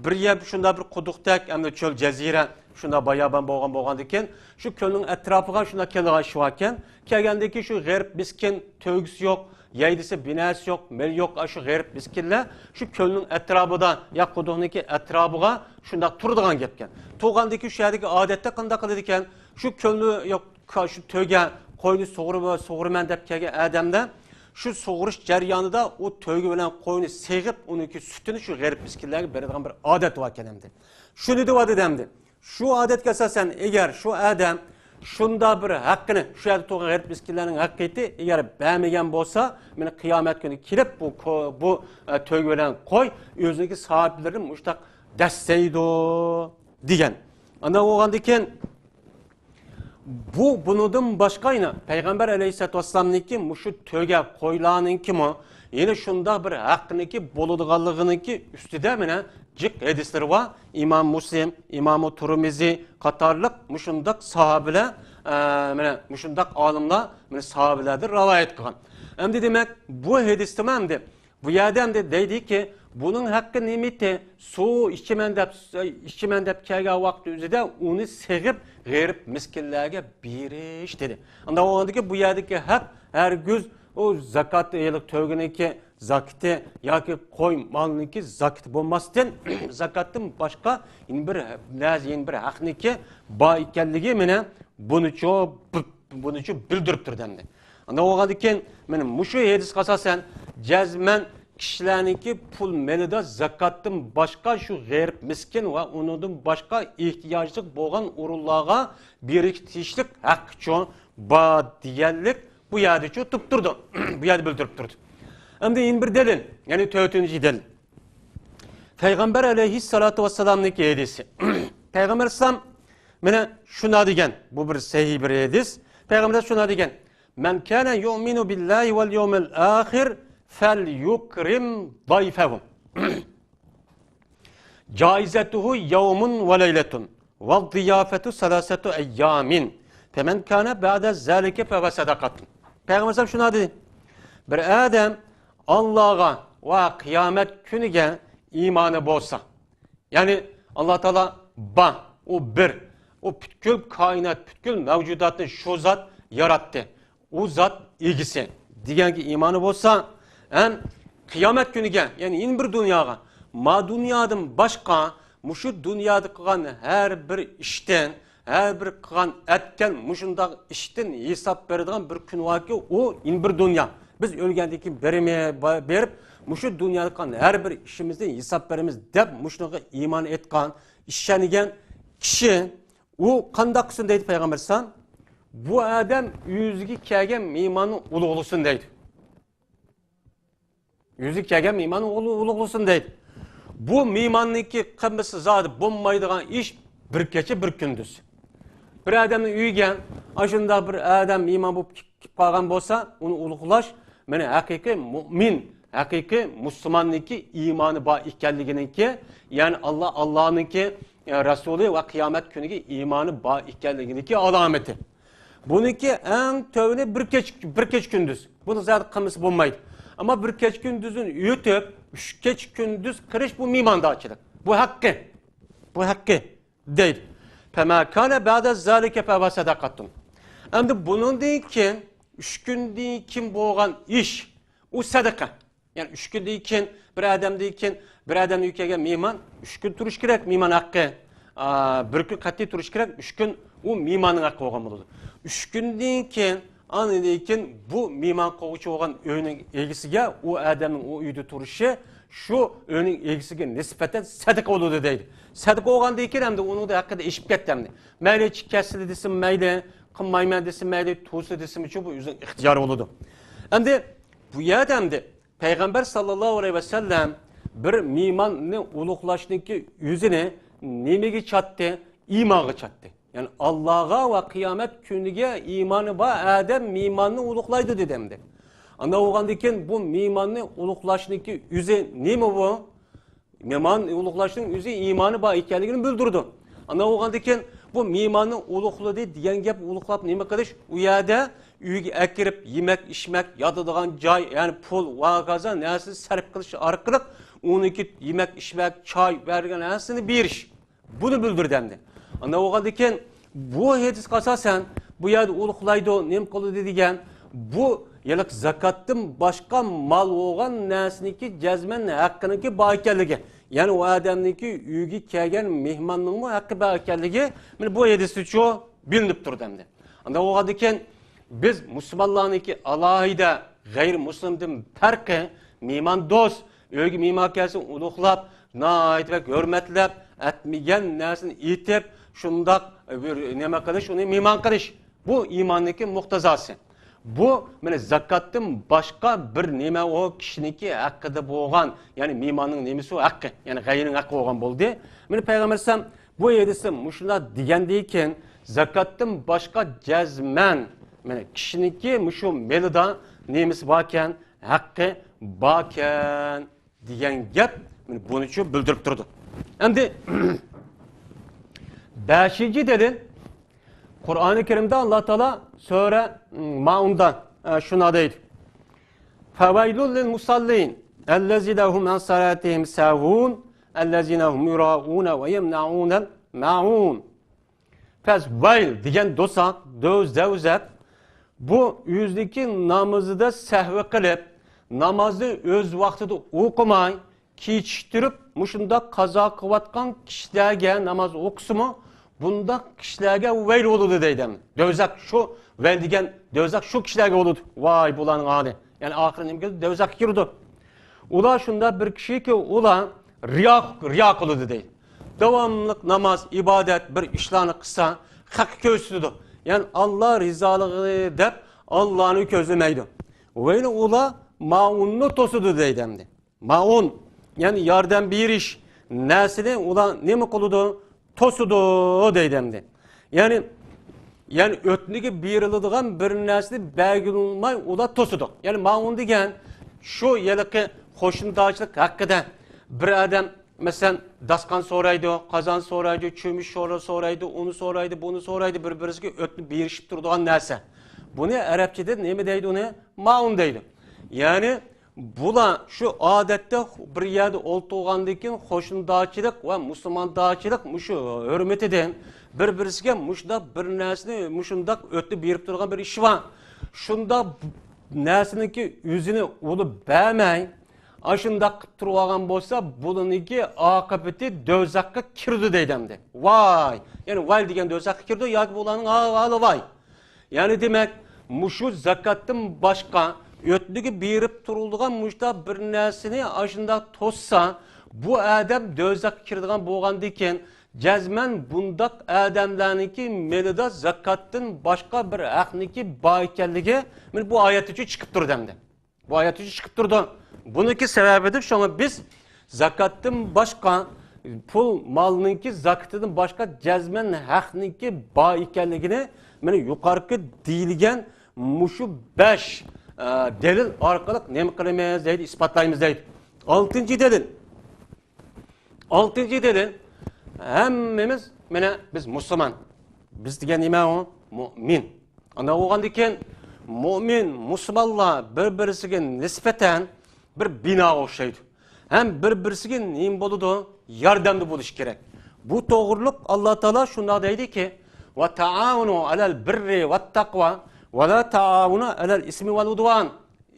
بىر يەر شۇنداق بىر قۇدۇقتەك، ئەمدى چۆل جەزىرە، شۇنداق بايابان بولغان، بولغاندىكىن، شۇ كۆلنىڭ ئەتراپىغا شۇنداق كېلىدىغان ئىش باركەن، كەلگەندىكىن شۇ غېرىب مىسكىن، تۆگىسى يوق، يەيدىسى بىنەسى يوق، مېلى يوق، ئاشۇ غېرىب مىسكىنلەر شۇ كۆلنىڭ ئەتراپىدا يا قۇدۇقنىڭكى ئەتراپىغا شۇنداق تۇرىدىغان گەپكەن. تۇرغاندىكىن شۇ يەردىكى ئادەتتە قانداق قىلىدىكەن، شۇ كۆلنى يا شۇ تۆگە، قوينى سۇغۇرۇپ، سۇغۇرىمەن دەپ كەلگەن ئادەملەر شۇ سۇغۇرۇش جەريانىدا ئۇ تۆگە بىلەن قوينى سېغىپ، ئۇنىڭكى سۈتىنى شۇ غېرىب مىسكىنلەرگە بېرىدىغان بىر ئادەت باركەن ئەمدى. شۇنى دەۋاتىدۇ ئەمدى. شۇ ئادەتكە ئاساسەن، ئەگەر شۇ ئادەم شۇنداق بىر ھەققىنى، شۇ يەردە تۇرغان غېرىب مىسكىنلەرنىڭ ھەققىنى ئەگەر بەرمىگەن بولسا، مانا قىيامەت كۈنى كېلىپ بۇ كو-، بۇ، ئە، تۆگە بىلەن قوي ئۆزىنىڭكى ساھىبلىرىنى مۇشتاق دەسسەيدۇ دېگەن. ئانداق بولغاندىكىن، بۇ، بۇنىڭدىن باشقا يەنە پەيغەمبەر ئەلەيھىسسالاتۇ ۋەسسالامنىڭكى مۇشۇ تۆگە قويلارنىڭكىمۇ يەنە شۇنداق بىر ھەققىنىڭكى بولىدىغانلىقىنىڭكى ئۈستىدە مانا جىق ھەدىسلىرى بار. ئىمام مۇسلىم، ئىمامۇ تۇرمىزى قاتارلىق مۇشۇنداق ساھابىلەر، ئە، مانا مۇشۇنداق ئالىملار مانا ساھابىلەردىن رىۋايەت قىلغان. ئەمدى دېمەك، بۇ ھەدىستىمۇ ئەمدى بۇ يەردە ئەمدى دەيدىكى، بۇنىڭ ھەققى نېمىتى؟ سۇ ئىچىمەن دەپ، ئىچىمەن دەپ كەلگەن ۋاقىت ئۆزىدە ئۇنى سېغىپ غېرىب مىسكىنلەرگە بېرىش دېدى. ئانداق بولغاندىكىن بۇ يەردىكى ھەق ھەرگىز ئۇ زاكات، ھېلىقى تۆگىنىڭكى زاكىتى ياكى قوي مالنىڭكى زاكىتى بولماستىن، زاكاتتىن باشقا يەنە بىر نەرسە، يەنە بىر ھەقنىڭكى بار ئىكەنلىكى مانا بۇنىچۇ، بۇنىچۇ بىلدۈرۈپ تۇردى ئەمدى. ئانداق بولغاندىكىن، مانا مۇشۇ ھەدىسكە ئاساسەن، جەزمەن كىشىلەرنىڭكى پۇل مېلىدا زاكاتتىن باشقا شۇ غېرىب مىسكىن ۋە ئۇنىڭدىن باشقا ئېھتىياجلىق بولغان ئورۇنلارغا بېرىشكە تېگىشلىك ھەققىچۇ بار دېگەنلىك بۇ يەردىچۇ تۇرۇپ تۇرىدۇ. بۇ يەردە بىلدۈرۈپ تۇرىدۇ. ئەمدى يەنە بىر دەلىل، يەنى تۆتىنچى دەلىل. پەيغەمبەر ئەلەيھىسسالاتۇ ۋەسسالامنىڭكى ھەدىسى. پەيغەمبەر ئەلەيھىسسالام مانا شۇنداق دېگەن، بۇ بىر سەھىھ بىر ھەدىس. پەيغەمبەر شۇنداق دېگەن، من كان يؤمن بالله واليوم الآخر فليكرم ضيفه. جائزته يوم وليلة والضيافة ثلاثة أيام فمن كان بعد ذلك فهو صدقة. پەيغەمبەر ئەلەيھىسسالام شۇنداق دېدى، بىر ئادەم ئاللاغا ۋە قىيامەت كۈنىگە ئىمانى بولسا، يەنى ئاللا تائالا بار، ئۇ بىر، ئۇ پۈتكۈل كائىنات، پۈتكۈل مەۋجۇداتنى شۇ زات ياراتتى. ئۇ زات ئىگىسى دېگەنگە ئىمانى بولسا، ھەم قىيامەت كۈنىگە، يەنى يەنە بىر دۇنياغا، ما دۇنيادىن باشقا مۇشۇ دۇنيادا قىلغان ھەر بىر ئىشتىن، ھەر بىر قىلغان ئەتكەن مۇشۇنداق ئىشتىن ھېساب بېرىدىغان بىر كۈن باركى، ئۇ يەنە بىر دۇنيا. بىز ئۆلگەندىن كېيىن بېرىمى-، بېرىپ، مۇشۇ دۇنيادا قىلغان ھەر بىر ئىشىمىزدىن ھېساب بېرىمىز دەپ، مۇشۇنىڭغا ئىمان ئېيتقان، ئىشەنگەن كىشى ئۇ قانداق قىلسۇن دەيدۇ پەيغەمبەر ئەلەيھىسسالام؟ بۇ ئادەم ئۆزىگە كەلگەن مېھماننى ئۇلۇغلىسۇن دەيدۇ. ئۆزىگە كەلگەن مېھماننى ئۇلۇ-، ئۇلۇغلىسۇن دەيدۇ. بۇ مېھماننىڭكى قىلمىسا زادى بولمايدىغان ئىش بىر كېچە، بىر كۈندۈز. بىر ئادەمنىڭ ئۆيىگە ئاشۇنداق بىر ئادەم مېھمان بولۇپ كېلىپ قالغان بولسا، ئۇنى ئۇلۇغلاش، مانا، ھەقىقىي مۇئمىن، ھەقىقىي مۇسۇلماننىڭكى ئىمانى بار ئىكەنلىكىنىڭكى، يەنى ئاللا، ئاللانىڭكى، ئە، رەسۇلى ۋە قىيامەت كۈنىگە ئىمانى بار ئىكەنلىكىنىڭكى ئالامىتى. بۇنىڭكى ئەڭ تۆۋىنى بىر كېچە، بىر كېچە كۈندۈز. بۇنى زادى قىلمىسا بولمايدۇ. ئەمما بىر كېچە كۈندۈزدىن ئۆتۈپ، ئۈچ كېچە كۈندۈز قىلىش بۇ مېھماندارچىلىق. بۇ ھەققى. بۇ ھەققى. دەيدۇ. فما كان بعد ذلك فهو صدقة. ئەمدى بۇنىڭدىن كېيىن، ئۈچ كۈندىن كېيىن بولغان ئىش، ئۇ سەدىقە. يەنى ئۈچ كۈندىن كېيىن، بىر ئادەمدىن كېيىن، بىر ئادەمنىڭ ئۆيىگە كەلگەن مېھمان ئۈچ كۈن تۇرۇشى كېرەك، مېھمان ھەققى. ئا، بىر كۈن قەتئىي تۇرۇشى كېرەك، ئۈچ كۈن ئۇ مېھماننىڭ ھەققى بولغان بولىدۇ. ئۈچ كۈندىن كېيىن، ئاندىن كېيىن بۇ مېھمان قىلغۇچى بولغان ئۆينىڭ ئىگىسىگە، ئۇ ئادەمنىڭ ئۇ ئۆيدە تۇرۇشى شۇ ئۆينىڭ ئىگىسىگە نىسبەتەن سەدىقە بولىدۇ دەيدۇ. سەدىقە بولغاندىن كېيىن ئەمدى ئۇنىڭدا ھەققىدە ئېشىپ كەتتى ئەمدى. مەيلى كەلسىلە دېسىمۇ مەيلى، قىلمايمەن دېسە مەيلى، تۇرسا دېسىمۇچۇ، بۇ ئۆزىنىڭ ئىختىيارى بولىدۇ. ئەمدى بۇ يەردە ئەمدى پەيغەمبەر ساللاللاھۇ ئەلەيھى ۋەسەللەم بىر مېھماننى ئۇلۇغلاشنىڭكى ئۆزىنى نېمىگە چاتتى؟ ئىمانغا چاتتى. يەنى ئاللاغا ۋە قىيامەت كۈنىگە ئىمانى بار ئادەم مېھماننى ئۇلۇغلايدۇ دېدى ئەمدى. ئانداق بولغاندىن كېيىن بۇ مېھماننى ئۇلۇغلاشنىڭكى ئۆزى نېمە بۇ؟ مېھمان ئۇلۇغلاشنىڭ ئۆزى ئىمانى بار ئىكەنلىكىنى بىلدۈرىدۇ. ئانداق بولغاندىن كېيىن بۇ مېھماننى ئۇلۇغلىدى دېگەن گەپ، ئۇلۇغلاپ نېمە قىلىش؟ ئۇ يەردە ئۆيگە ئەكىرىپ يېمەك، ئىچمەك، ياتىدىغان جاي، يەنى پۇل ۋە ھاكازا نەرسىنى سەرپ قىلىش ئارقىلىق ئۇنىڭكى يېمەك، ئىچمەك، چاي بەرگەن نەرسىنى بېرىش. بۇنى بىلدۈردى ئەمدى. ئانداق بولغاندىن كېيىن بۇ ھەدىسكە ئاساسەن بۇ يەردە ئۇلۇغلايدۇ، نېمە قىلىدۇ دېگەن، بۇ ھېلىقى زاكاتتىن باشقا مال بولغان نەرسىنىڭكى جەزمەن ھەققىنىڭكى بار ئىكەنلىكى، يەنى ئۇ ئادەمنىڭكى ئۆيىگە كەلگەن مېھماننىڭمۇ ھەققى بار ئىكەنلىكى، مانا بۇ ھەدىستىنچۇ بىلىنىپ تۇرىدۇ ئەمدى. ئانداق بولغاندىن كېيىن بىز مۇسۇلمانلارنىڭكى ئالاھىدە غەيرىي مۇسۇلماندىن پەرقى، مېھماندوست، ئۆيگە مېھمان كەلسە ئۇلۇغلاپ، ناھايىتى بەك ھۆرمەتلەپ، ئەتمىگەن نەرسىنى ئېتىپ، شۇنداق بىر نېمە قىلىش، ئۇنى مېھمان قىلىش. بۇ ئىماننىڭكى مۇقتەزاسى. بۇ، مانا، زاكاتتىن باشقا بىر نېمە ئۇ كىشىنىڭكى ھەققىدە بولغان، يەنى مېھماننىڭ نېمىسى ئۇ ھەققى، يەنى غەيرىنىڭ ھەققى بولغان بولدى. مانا، پەيغەمبەر ئەلەيھىسسالام بۇ ھەدىستە مۇشۇنداق دېگەندىن كېيىن، زاكاتتىن باشقا جەزمەن، مانا، كىشىنىڭكى مۇشۇ مېلىدا نېمىسى باركەن، ھەققى باركەن دېگەن گەپ، مانا، بۇنىچۇ بىلدۈرۈپ تۇرىدۇ. ئەمدى بەشىنچى دەلىل، قۇرئانى كەرىمدە ئاللا تائالا سۈرە مائۇندا، ئە، شۇنداق دەيدۇ. فويل للمصلين الذين هم عن صلاتهم ساهون الذين هم يراءون ويمنعون الماعون. پەس ۋەيل دېگەن دوزاخ، دۆز-، دەۋزەك، بۇ ئۆزىنىڭكى نامىزىدا سەھۋى قىلىپ، نامازنى ئۆز ۋاقتىدا ئوقۇماي، كېچىكتۈرۈپ، مۇشۇنداق قازا قىلىۋاتقان كىشىلەرگە، ناماز ئوقۇسىمۇ، بۇنداق كىشىلەرگە ۋەيل بولىدۇ دەيدۇ. دۆزەخ شۇ، ۋەيل دېگەن دۆزەخ شۇ كىشىلەرگە بولىدۇ. ۋاي، بۇلارنىڭ ھالى. يەنى ئاخىرى نېمە كېلىدۇ؟ دۆزەخكە كىرىدۇ. ئۇلار شۇنداق بىر كىشىكى، ئۇلار رىيا، رىيا قىلىدۇ دەيدۇ. داۋاملىق ناماز، ئىبادەت، بىر ئىشلارنى قىلسا، خەققە كۆرسىتىدۇ. يەنى ئاللا رىزالىقى دەپ ئاللانى كۆزلىمەيدۇ. ۋەيلى ئۇلار مائۇننى توسىدۇ دەيدۇ ئەمدى. مائۇن، يەنى ياردەم بېرىش نەرسىنى ئۇلار نېمە قىلىدۇ؟ توسىدۇ دەيدۇ ئەمدى. يەنى يەنى ئۆتنىگە بېرىلىدىغان بىر نەرسىنى بەرگىلى بولماي ئۇلار توسىدۇ. يەنى ماۋۇ دېگەن شۇ ھېلىقى قوشنىدارچىلىق ھەققىدە بىر ئادەم، مەسىلەن، داستىخان سورايدۇ، قازان سورايدۇ، چۆمۈچ سورا-، سورايدۇ، ئۇنى سورايدۇ، بۇنى سورايدۇ، بىر-بىرسىگە ئۆتنە بېرىشىپ تۇرىدىغان نەرسە. بۇنى ئەرەبچىدە نېمە دەيدۇ ئۇنى؟ مائۇن دەيدۇ. يەنى بۇلار شۇ ئادەتتە بىر يەردە ئولتۇرغاندىن كېيىن قوشنىدارچىلىق ۋە مۇسۇلماندارچىلىق مۇشۇ ھۆرمىتىدىن بىر-بىرسىگە مۇشۇنداق بىر نەرسىنى، مۇشۇنداق ئۆتنە بېرىپ تۇرغان بىر ئىش بار. شۇنداق نەرسىنىڭكى ئۆزىنى ئۇلار بەرمەي، ئاشۇنداق قىلىپ تۇرۇۋالغان بولسا، بۇنىڭكى ئاقىۋىتى دوزاخقا كىرىدۇ دەيدۇ ئەمدى. ۋاي! يەنى ۋاي دېگەن دوزاخقا كىرىدۇ ياكى بۇلارنىڭ ئەھۋالى ۋاي. يەنى دېمەك، مۇشۇ زاكاتتىن باشقا ئۆتنىگە بېرىپ تۇرۇلىدىغان مۇشۇنداق بىر نەرسىنى ئاشۇنداق توسسا، بۇ ئادەم دوزاخقا كىرىدىغان بولغاندىكىن، جەزمەن بۇنداق ئادەملەرنىڭكى مېلىدا زاكاتتىن باشقا بىر ھەقنىڭكى بار ئىكەنلىكى مانا بۇ ئايەتتىچۇ چىقىپ تۇرىدۇ ئەمدى. بۇ ئايەتتىچۇ چىقىپ تۇرىدۇ. بۇنىڭكى سەۋەبىدۇر، شۇڭا بىز زاكاتتىن باشقا پۇل مالنىڭكى زاكىتىدىن باشقا جەزمەن ھەقنىڭكى بار ئىكەنلىكىنى مانا يۇقىرىقى دېيىلگەن مۇشۇ بەش، ئە، دەلىل ئارقىلىق نېمە قىلىمىز دەيدۇ، ئىسپاتلايمىز دەيدۇ. ئالتىنچى دەلىل. ئالتىنچى دەلىل، ھەممىمىز، مانا، بىز مۇسۇلمان. بىز دېگەن نېمە ئۇ؟ مۇئمىن. ئانداق بولغاندىكىن، مۇئمىن، مۇسۇلمانلار بىر-بىرسىگە نىسبەتەن بىر بىناغا ئوخشايدۇ. ھەم بىر-بىرسىگە نېمە بولىدۇ؟ ياردەمدە بولۇشى كېرەك. بۇ توغرۇلۇق ئاللا تائالا شۇنداق دەيدىكى، ۋە تائاۋۇنۇ ئەلەل بىررى ۋەت تەقۋا، ۋە لا تائاۋۇنۇ ئەلەل ئىسمى ۋەل ئۇدۋان.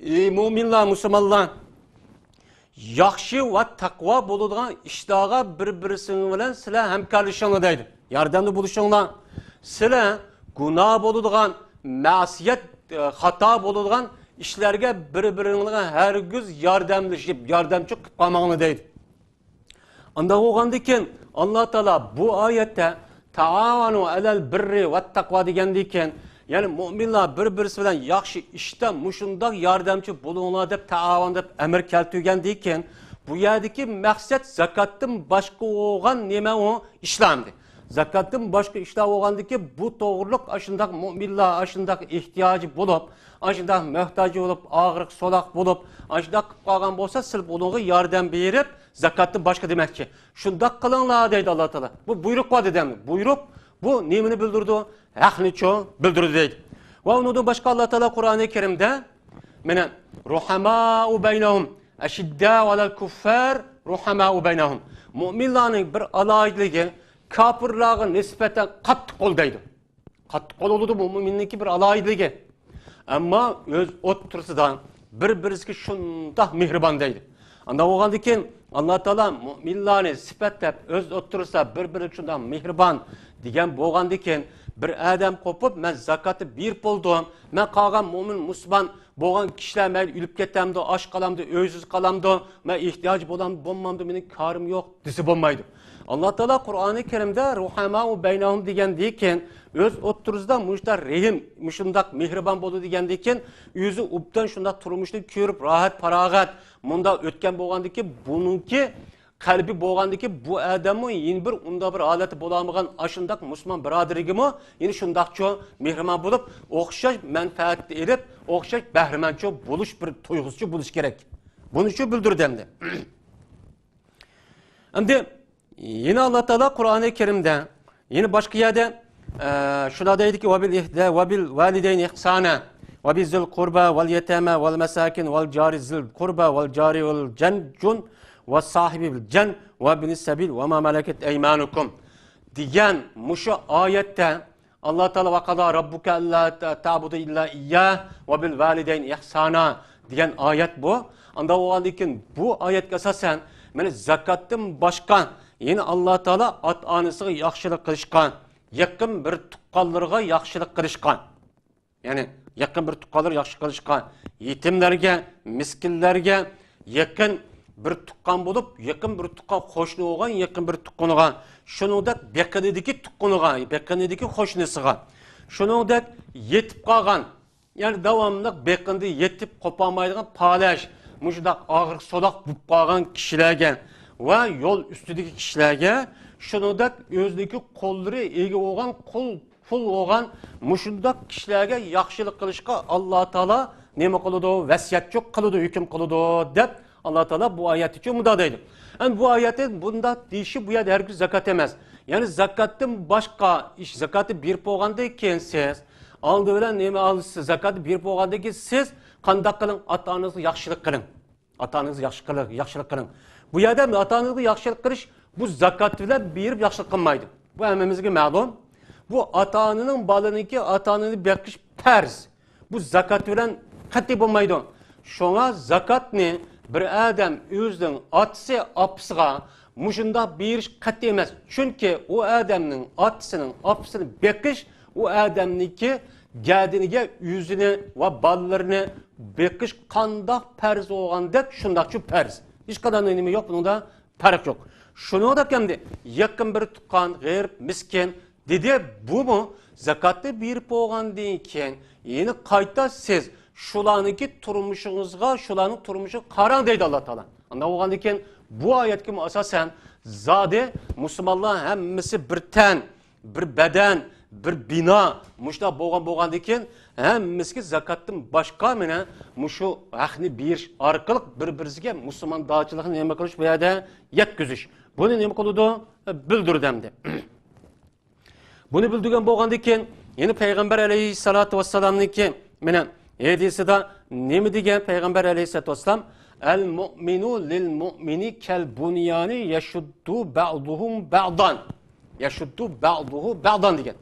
ئەي مۇئمىنلار، مۇسۇلمانلار! ياخشى ۋە تەقۋا بولىدىغان ئىشلارغا بىر-بىرسىڭلار بىلەن سىلەر ھەمكارلىشىڭلار دەيدۇ. ياردەمدە بولۇشۇڭلار. سىلەر گۇناھ بولىدىغان، مەسىيەت، ئە، خاتا بولىدىغان ئىشلارغا بىر-بىرىڭلارغا ھەرگىز ياردەملىشىپ، ياردەمچى قىلىپ قالماڭلار دەيدۇ. ئانداق بولغاندىكىن، ئاللا تائالا بۇ ئايەتتە تائاۋانۇ ئەلەل بىررى ۋەت تەقۋا دېگەندىكىن، يەنى مۇئمىنلار بىر-بىرسى بىلەن ياخشى ئىشتا مۇشۇنداق ياردەمچى بولۇڭلار دەپ، تائاۋان دەپ ئەمىر كەلتۈرگەندىكىن، بۇ يەردىكى مەقسەت زاكاتتىن باشقا بولغان نېمە ئۇ؟ ئىشلار ئەمدى. زاكاتتىن باشقا ئىشلار بولغاندىكىن، بۇ توغرۇلۇق ئاشۇنداق مۇئمىنلار، ئاشۇنداق ئېھتىياجى بولۇپ، ئاشۇنداق مۆھتاج بولۇپ، ئاغرىق سولاق بولۇپ، ئاشۇنداق قىلىپ قالغان بولسا، سىلەر ئۇنىڭغا ياردەم بېرىپ، زاكاتتىن باشقا دېمەكچى. شۇنداق قىلىڭلار دەيدۇ ئاللا تائالا. بۇ بۇيرۇق بار دېدى ئەمدى. بۇيرۇق بۇ نېمىنى بىلدۈرىدۇ؟ ھەقنىچۇ بىلدۈرىدۇ دەيدۇ. ۋە ئۇنىڭدىن باشقا ئاللا تائالا قۇرئانى كەرىمدە، مانا، رۇھەمائۇ بەينەھۇم، ئەشىددائۇ ئەلەل كۇففار، رۇھەمائۇ بەينەھۇم. مۇئمىنلارنىڭ بىر ئالاھىدىلىكى، كاپىرلارغا نىسبەتەن قاتتىق قول دەيدۇ. قاتتىق قول بولىدۇ، بۇ مۇئمىننىڭكى بىر ئالاھىدىلىكى. ئەمما ئۆز ئوتتۇرىسىدا بىر-بىرسىگە شۇنداق مېھرىبان دەيدۇ. ئانداق بولغاندىكىن، ئاللا تائالا مۇئمىنلارنى سۈپەتلەپ، ئۆز ئوتتۇرىسىدا بىر-بىرىگە شۇنداق مېھرىبان دېگەن بولغاندىكىن، بىر ئادەم قوپۇپ، مەن زاكاتنى بېرىپ بولدۇم، مەن قالغان مۇئمىن مۇسۇلمان بولغان كىشىلەر مەيلى ئۆلۈپ كېتەمدۇ، ئاچ قالامدۇ، ئۆيسىز قالامدۇ، مەن ئېھتىياج بولام، بولمامدۇ، مېنىڭ كارىم يوق دېسە بولمايدۇ. ئاللا تائالا قۇرئانى كەرىمدە رۇھەمائۇ بەينەھۇم دېگەندىكىن، ئۆز ئوتتۇرىسىدا مۇشۇنداق رەھىم، مۇشۇنداق مېھرىبان بولىدۇ دېگەندىكىن، ئۆزى ئوبدان شۇنداق تۇرمۇشنى كۆرۈپ، راھەت، پاراغەت، مۇنداق ئۆتكەن بولغاندىكىن، بۇنىڭكى قەلبى بولغاندىكىن، بۇ ئادەممۇ يەنە بىر ئۇنداق بىر ھالەتتە بولالمىغان ئاشۇنداق مۇسۇلمان بۇرادىرىگىمۇ يەنە شۇنداقچۇ مېھرىبان بولۇپ، ئوخشاش مەنپەئەتنى ئېلىپ، ئوخشاش بەھرىمەنچۇ بولۇش بىر تۇيغۇسىچۇ بولۇش كېرەك. بۇنىچۇ بىلدۈردى ئەمدى. ئەمدى يەنە ئاللا تائالا قۇرئانى كەرىمدە يەنە باشقا يەردە، ئە، شۇنداق دەيدىكى، «ۋەبىل ئىھدە-، ۋەبىل ۋالىدەينى ئىھسانا، ۋەبىزىل قۇربا، ۋەل يەتامە، ۋەل مەساكىن، ۋەل جارى زىل قۇربا، ۋەل جارى ۋەل جەن-، جۇن، ۋەساھىبىل جەن، ۋەبىنىس سەبىل، ۋەما مەلەكەت ئەيمانۇكۇم» دېگەن مۇشۇ ئايەتتە ئاللا تائالا «ۋەقەزا رەببۇكە ئەللا تەبۇدۇ ئىللا ئىيياھ ۋەبىل ۋالىدەينى ئىھسانا» دېگەن ئايەت بۇ. ئانداق بولغاندىكىن، بۇ ئايەتكە ئاساسەن، مانا، زاكاتتىن باشقا يەنە ئاللا تائالا ئاتا-ئانىسىغا ياخشىلىق قىلىشقا، يېقىن بىر تۇغقانلىرىغا ياخشىلىق قىلىشقا، يەنى يېقىن بىر تۇغقانلىرىغا ياخشىلىق قىلىشقا، يېتىملەرگە، مىسكىنلەرگە، يېقىن بىر تۇغقان بولۇپ، يېقىن بىر تۇغقان، قوشنا بولغان يېقىن بىر تۇغقىنىغا، شۇنىڭدەك بېقىنىدىكى تۇغقىنىغا، بېقىنىدىكى قوشنىسىغا، شۇنىڭدەك يېتىپ قالغان، يەنى داۋاملىق بېقىندىن يېتىپ قوپالمايدىغان پالەچ، مۇشۇنداق ئاغرىق سولاق بولۇپ قالغان كىشىلەرگە ۋە يول ئۈستىدىكى كىشىلەرگە، شۇنىڭدەك ئۆزىنىڭكى قۇللىرى، ئىگە بولغان قۇل پۇل بولغان مۇشۇنداق كىشىلەرگە ياخشىلىق قىلىشقا ئاللا تائالا نېمە قىلىدۇ؟ ۋەسىيەتچۇ قىلىدۇ، ھۆكۈم قىلىدۇ، دەپ ئاللا تائالا بۇ ئايەتتىچۇ مۇنداق دەيدۇ. ئەمدى بۇ ئايەتتە بۇنداق دېيىشى بۇ يەردە ھەرگىز زاكات ئەمەس. يەنى زاكاتتىن باشقا ئىش، زاكاتنى بېرىپ بولغاندىن كېيىن سىز، ئالدى بىلەن نېمە ئالىسىز؟ زاكاتنى بېرىپ بولغاندىن كېيىن سىز قانداق قىلىڭ؟ ئاتا-ئانىڭىزغا ياخشىلىق قىلىڭ. ئاتا-ئانىڭىزغا ياخشى قىلىڭ، ياخشىلىق قىلىڭ. بۇ يەردە ئاتا-ئانىڭىزغا ياخشىلىق قىلىش، بۇ زاكات بىلەن بېرىپ ياخشىلىق قىلمايدۇ. بۇ ھەممىمىزگە مەلۇم. بۇ ئاتا-ئانىنىڭ بالىنىڭكى، ئاتا-ئانىنى بېقىش پەرز. بۇ زاكات بىلەن قەتئىي بولمايدۇ. شۇڭا زاكاتنى بىر ئادەم ئۆزىنىڭ ئاتىسى، ئاپىسىغا مۇشۇنداق بېرىش قەتئىي ئەمەس. چۈنكى ئۇ ئادەمنىڭ ئاتىسىنىڭ، ئاپىسىنى بېقىش ئۇ ئادەمنىڭكى گەدىنىگە ئۆزىنى ۋە بالىلىرىنى بېقىش قانداق پەرز بولغاندەك شۇنداقچۇ پەرز. ھېچقانداق نېمە يوق، بۇنىڭدا پەرق يوق. شۇنىڭدەك ئەمدى يېقىن بىر تۇغقان، غېرىب، مىسكىن دېدى، بۇمۇ زاكاتنى بېرىپ بولغاندىن كېيىن يەنە قايتا سىز شۇلارنىڭكى تۇرمۇشىڭىزغا، شۇلارنىڭ تۇرمۇشىغا قاراڭ دەيدۇ ئاللا تائالا. ئانداق بولغاندىن كېيىن بۇ ئايەتكىمۇ ئاساسەن زادى مۇسۇلمانلار ھەممىسى بىر تەن، بىر بەدەن، بىر بىنا، مۇشۇنداق بولغان، بولغاندىن كېيىن ھەممىسىگە زاكاتتىن باشقا مانا مۇشۇ ھەقنى بېرىش ئارقىلىق بىر-بىرسىگە مۇسۇلماندارچىلىقنى نېمە قىلىش، بۇ يەردە يەتكۈزۈش. بۇنى نېمە قىلىدۇ؟ بىلدۈردى ئەمدى. بۇنى بىلدۈرگەن بولغاندىن كېيىن يەنە پەيغەمبەر ئەلەيھىسسالاتۇ ۋەسسالامنىڭكى مانا ھەدىسىدە نېمە دېگەن پەيغەمبەر ئەلەيھىسسالاتۇ ۋەسسالام؟ ئەل مۇئمىنۇ لىل مۇئمىنى كەل بۇنيانى يەشۇددۇ بەئدۇھۇم بەئدان. يەشۇددۇ بەئدۇھۇ بەئدان دېگەن.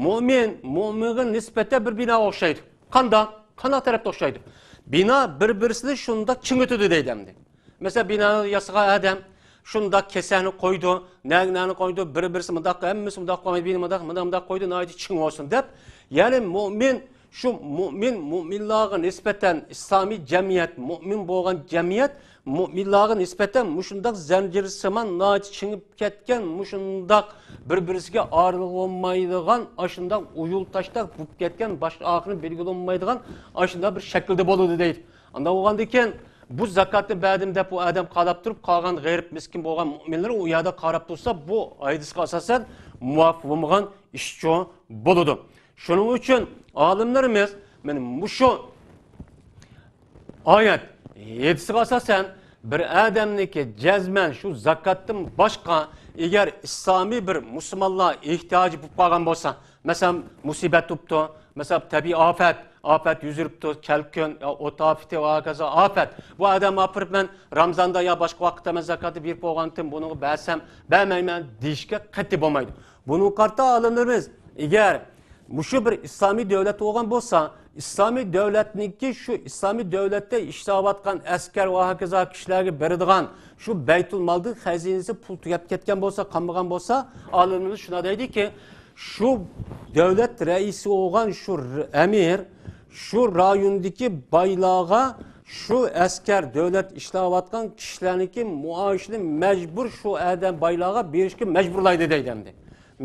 مۇئمىن مۇئمىنغا نىسبەتەن بىر بىناغا ئوخشايدۇ. قانداق؟ قانداق تەرەپتە ئوخشايدۇ؟ بىنا بىر-بىرسىنى شۇنداق چىڭىتىدۇ دەيدۇ ئەمدى. مەسىلەن، بىنانى ياسىغان ئادەم شۇنداق كېسەكنى قويىدۇ، نەگنەنى قويىدۇ، بىر-بىرسى مۇنداق، ھەممىسى مۇنداق قويمايدۇ، بىنا مۇنداق، مۇنداق، مۇنداق قويىدۇ، ناھايىتى چىڭ بولسۇن دەپ. يەنى مۇئمىن، شۇ مۇئمىن، مۇئمىنلارغا نىسبەتەن ئىسلامىي جەمئىيەت، مۇئمىن بولغان جەمئىيەت مۇئمىنلارغا نىسبەتەن مۇشۇنداق زەنجىرسىمان ناھايىتى چىڭىپ كەتكەن، مۇشۇنداق بىر-بىرسىگە ئايرىلغىلى بولمايدىغان، ئاشۇنداق ئۇيۇل تاشتاق بولۇپ كەتكەن، باش ئاخىرىنى بىلگىلى بولمايدىغان ئاشۇنداق بىر شەكىلدە بولىدۇ دەيدۇ. ئانداق بولغاندىكىن، بۇ زاكاتنى بەردىم دەپ ئۇ ئادەم قاراپ تۇرۇپ، قالغان غېرىب، مىسكىن بولغان مۇئمىنلار ئۇ يەردە قاراپ تۇرسا، بۇ ھەدىسكە ئاساسەن مۇۋاپىق بولمىغان ئىشچۇ بولىدۇ. شۇنىڭ ئۈچۈن ئالىملىرىمىز مانا مۇشۇ ئايەت ھەدىسىگە ئاساسەن بىر ئادەمنىڭكى جەزمەن شۇ زاكاتتىن باشقا، ئەگەر ئىسلامىي بىر مۇسۇلمانلار ئېھتىياجى بولۇپ قالغان بولسا، مەسىلەن، مۇسىبەت بوپتۇ، مەسىلەن، تەبىئىي ئاپەت، ئاپەت يۈز بېرىپتۇ، كەلكۈن، يا ئوت ئاپىتى ۋە ھاكازا ئاپەت. بۇ ئادەم ئاپىرىپ، مەن رامزاندا يا باشقا ۋاقىتتا مەن زاكاتنى بېرىپ بولغانتىم، بۇنىڭغا بەرسەم، بەرمەيمەن دېيىشكە قەتئىي بولمايدۇ. بۇنىڭغا قارىتا ئالىملىرىمىز، ئەگەر مۇشۇ بىر ئىسلامىي دۆلەت بولغان بولسا، ئىسلامىي دۆلەتنىڭكى شۇ ئىسلامىي دۆلەتتە ئىشلەۋاتقان ئەسكەر ۋە ھاكازا كىشىلەرگە بېرىدىغان شۇ بەيتۇل مالدىن، خەزىنىسى پۇل تۈگەپ كەتكەن بولسا، قالمىغان بولسا، ئالىملىرىمىز شۇنداق دەيدىكى، شۇ دۆلەت رەئىسى بولغان شۇ ر-، ئەمىر شۇ رايوندىكى بايلارغا شۇ ئەسكەر، دۆلەت ئىشلەۋاتقان كىشىلەرنىڭكى مائاشىنى مەجبۇر شۇ ئادەم بايلارغا بېرىشكە مەجبۇرلايدۇ دەيدۇ ئەمدى.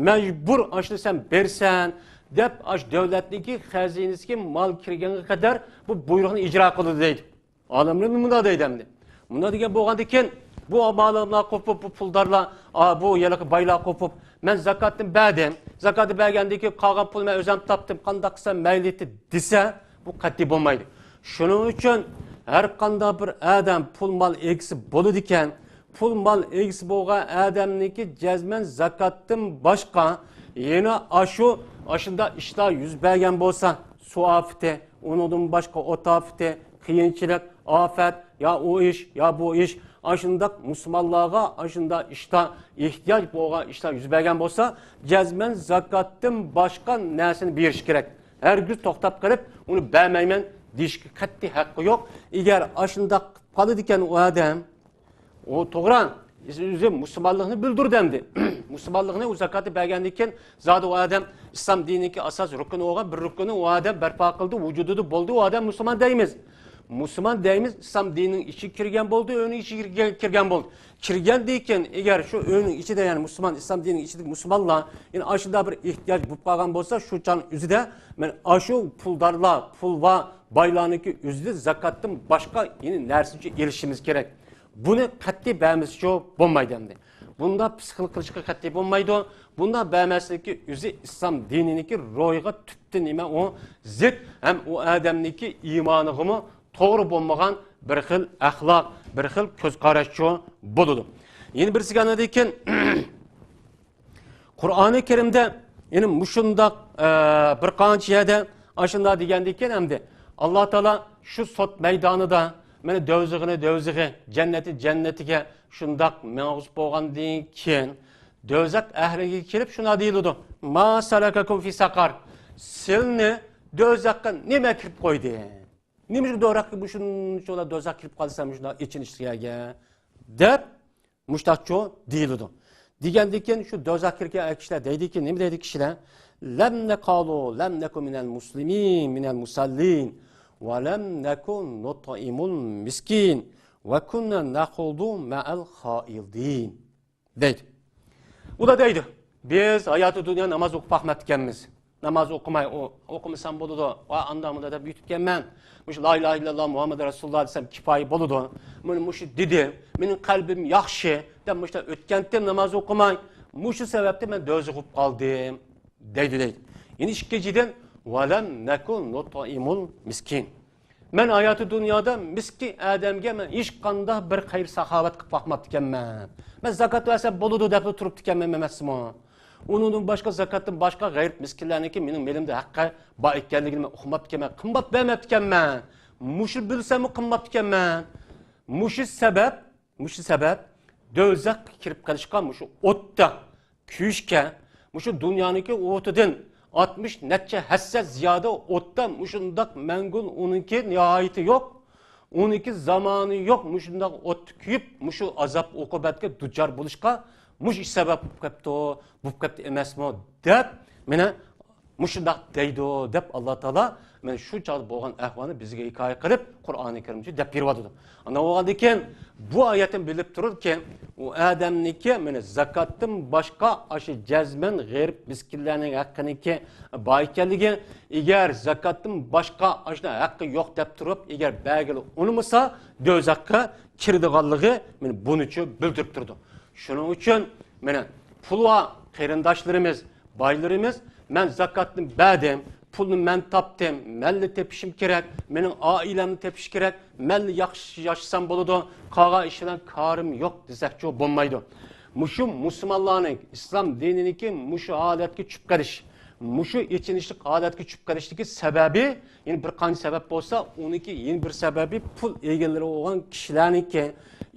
مەجبۇر ئاشۇنى سەن بېرىسەن دەپ، ئاشۇ دۆلەتنىڭكى خەزىنىسىگە مال كىرگەنگە قەدەر بۇ بۇيرۇقنى ئىجرا قىلىدۇ دەيدۇ. ئالىملىرىمىز مۇنداق دەيدۇ ئەمدى. مۇنداق دېگەن بولغاندىكىن، بۇ مالىملار قوپۇپ، بۇ پۇلدارلار، ئا، بۇ ھېلىقى بايلار قوپۇپ، مەن زاكاتنى بەردىم، زاكاتنى بەرگەندىن كېيىن قالغان پۇلنى مەن ئۆزۈم تاپتىم، قانداق قىلسام مەيلى ئېيتى دېسە، بۇ قەتئىي بولمايدۇ. شۇنىڭ ئۈچۈن ھەر قانداق بىر ئادەم پۇل مال ئىگىسى بولىدىكەن، پۇل مال ئىگىسى بولغان ئادەمنىڭكى جەزمەن زاكاتتىن باشقا يەنە ئاشۇ، ئاشۇنداق ئىشلار يۈز بەرگەن بولسا، سۇ ئاپىتى، ئۇنىڭدىن باشقا ئوت ئاپىتى، قىيىنچىلىق، ئاپەت، يا ئۇ ئىش، يا بۇ ئىش، ئاشۇنداق مۇسۇلمانلارغا ئاشۇنداق ئىشلار، ئېھتىياج بولغان ئىشلار يۈز بەرگەن بولسا، جەزمەن زاكاتتىن باشقا نەرسىنى بېرىش كېرەك. ھەرگىز توختاپ قېلىپ، ئۇنى بەرمەيمەن دېيىشكە قەتئىي ھەققى يوق. ئەگەر ئاشۇنداق قىلىدىكەن ئۇ ئادەم، ئۇ توغرا، ئۆزى مۇسۇلمانلىقنى بىلدۈردى ئەمدى. مۇسۇلمانلىقنى ئۇ زاكاتنى بەرگەندىن كېيىن، زادى ئۇ ئادەم ئىسلام دىنىنىڭكى ئاساس رۇكنى بولغان بىر رۇكنىنى ئۇ ئادەم بەرپا قىلدى، ۋۇجۇدىدا بولدى، ئۇ ئادەم مۇسۇلمان دەيمىز. مۇسۇلمان دەيمىز، ئىسلام دىنىنىڭ ئىچىگە كىرگەن بولدى، ئۆينىڭ ئىچىگە كىرگەن، كىرگەن بولدى. كىرگەندىن كېيىن، ئەگەر شۇ ئۆينىڭ ئىچىدە، يەنى مۇسۇلمان، ئىسلام دىنىنىڭ ئىچىدىكى مۇسۇلمانلار، يەنى ئاشۇنداق بىر ئېھتىياج بولۇپ قالغان بولسا، شۇ چاغنىڭ ئۆزىدە مەن ئاشۇ پۇلدارلار، پۇل ۋە بايلارنىڭكى ئۆزىدىن زاكاتتىن باشقا يەنە نەرسىنى ئېلىشىمىز كېرەك. بۇنى قەتئىي بەرمىسىچۇ بولمايدۇ ئەمدى. بۇنداق پىسخىلىق قىلىشقا قەتئىي بولمايدۇ. بۇنداق بەرمەسلىكى ئۆزى ئىسلام دىنىنىڭكى روھىغا تۈپتىن نېمە ئۇ زىت ھەم ئۇ ئادەمنىڭكى ئىمانىغىمۇ توغرا بولمىغان بىر خىل ئەخلاق، بىر خىل كۆز قاراشچۇ بولىدۇ. يەنە بىرسىگە ئاندىن كېيىن قۇرئانى كەرىمدە يەنە مۇشۇنداق، ئە، بىر قانچە يەردە ئاشۇنداق دېگەندىكىن، ئەمدى ئاللا تائالا شۇ سوت مەيدانىدا مانا دوزىخىنى دوزىخى، جەننەتنى جەننىتىگە شۇنداق ماڭغۇزۇپ بولغاندىن كېيىن، دوزاخ ئەھلىگە كېلىپ شۇنداق دېيىلىدۇ: ما سەلەكەكۇم فى سەقەر؟ سىلنى دوزاخقا نېمە كىرىپ قويدى؟ نېمە ئۈچۈن دوزاخقا مۇشۇنچىلا دوزاخ كىرىپ قالسا، مۇشۇنداق ئېچىنىشلىق يەرگە؟ دەپ مۇشتاقچۇ دېيىلىدۇ. دېگەندىن كېيىن شۇ دوزاخقا كىرگەن كىشىلەر دەيدىكى، نېمە دەيدۇ كىشىلەر؟ لەم نەقالۇ لەم نەكۇ مىنەل مۇسلىمىن، مىنەل مۇسەللىن، ۋە لەم نەكۇ نۇتئىمۇل مىسكىن، ۋە كۇننا نەخۇدۇ مەئەل خائىدىن. دەيدۇ. ئۇلار دەيدۇ، بىز ھاياتى دۇنيا ناماز ئوقۇپ باقماپتىكەنمىز. ناماز ئوقۇماي، ئو-، ئوقۇمىسام بولىدۇ. ۋە ئاندا مۇندا دەپ يۈتۈپكەنمەن. مۇشۇ لا ئىلاھە ئىللاللا مۇھەممەد رەسۇلۇللا دېسەم كىپايە بولىدۇ. مانا مۇشۇ دېدىم، مېنىڭ قەلبىم ياخشى دەپ مۇشۇنداق ئۆتكەنتىم ناماز ئوقۇماي. مۇشۇ سەۋەبتىن مەن دوزاخ بولۇپ قالدىم. دەيدۇ، دەيدۇ. يەنە ئىككىنچىدىن، ۋەلەم نەكۇ نۇتئىمۇل مىسكىن. مەن ھاياتى دۇنيادا مىسكىن ئادەمگە مەن ھېچقانداق بىر خەير ساخاۋەت قىلىپ باقماپتىكەنمەن. مەن زاكات بەرسەم بولىدۇ دەپلا تۇرۇپتىكەنمەن ئەمەسمۇ؟ ئۇنىڭدىن باشقا، زاكاتتىن باشقا غەيرىي مىسكىنلەرنىڭكى مېنىڭ مېلىمدا ھەققى بار ئىكەنلىكىنى مەن ئۇقماپتىكەنمەن، قىممەت بەرمەپتىكەنمەن. مۇشۇ بىلسەممۇ قىمماپتىكەنمەن. مۇشۇ سەۋەب، مۇشۇ سەۋەب دوزاخقا كىرىپ قېلىشقا، مۇشۇ ئوتتا كۆيۈشكە، مۇشۇ دۇنيانىڭكى ئوتىدىن ئاتمىش نەچچە ھەسسە زىيادە ئوتتا مۇشۇنداق مەڭگۈ ئۇنىڭكى نىھايىتى يوق، ئۇنىڭكى زامانى يوق، مۇشۇنداق ئوتتا كۆيۈپ، مۇشۇ ئازاب ئوقۇبەتكە دۇچار بولۇشقا مۇشۇ ئىش سەۋەب بولۇپ كەپتۇ، بولۇپ كەپتۇ ئەمەسمۇ دەپ، مانا مۇشۇنداق دەيدۇ دەپ، ئاللا تائالا مانا شۇ چاغدا بولغان ئەھۋالنى بىزگە ھېكايە قىلىپ، قۇرئانى كەرىمچە دەپ بېرىۋاتىدۇ. ئانداق بولغاندىن كېيىن، بۇ ئايەتتىن بىلىپ تۇرۇلىدۇكى، ئۇ ئادەمنىڭكى مانا زاكاتتىن باشقا ئاشۇ جەزمەن غېرىب مىسكىنلەرنىڭ ھەققىنىڭكى بار ئىكەنلىكى، ئەگەر زاكاتتىن باشقا ئاشۇ ھەققى يوق دەپ تۇرۇپ، ئەگەر بەرگىلى ئۇنىمىسا، دوزاخقا كىرىدىغانلىقى مانا بۇنىچۇ بىلدۈرۈپ تۇرىدۇ. شۇنىڭ ئۈچۈن مانا پۇل بار قېرىنداشلىرىمىز، بايلىرىمىز، مەن زاكاتنى بەردىم، پۇلنى مەن تاپتىم، مەنلا تېپىشىم كېرەك، مېنىڭ ئائىلەمنى تېپىشى كېرەك، مەنلا ياخشى ياشىسام بولىدۇ، قالغان ئىش بىلەن كارىم يوق دېسەكچۇ بولمايدۇ. مۇشۇ مۇسۇلمانلارنىڭ، ئىسلام دىنىنىڭكى مۇشۇ ھالەتكە چۈشۈپ قېلىش، مۇشۇ ئېچىنىشلىق ھالەتكە چۈشۈپ قېلىشتىكى سەۋەبى، يەنە بىر قانچە سەۋەب بولسا، ئۇنىڭكى يەنە بىر سەۋەبى پۇل ئىگىلىرى بولغان كىشىلەرنىڭكى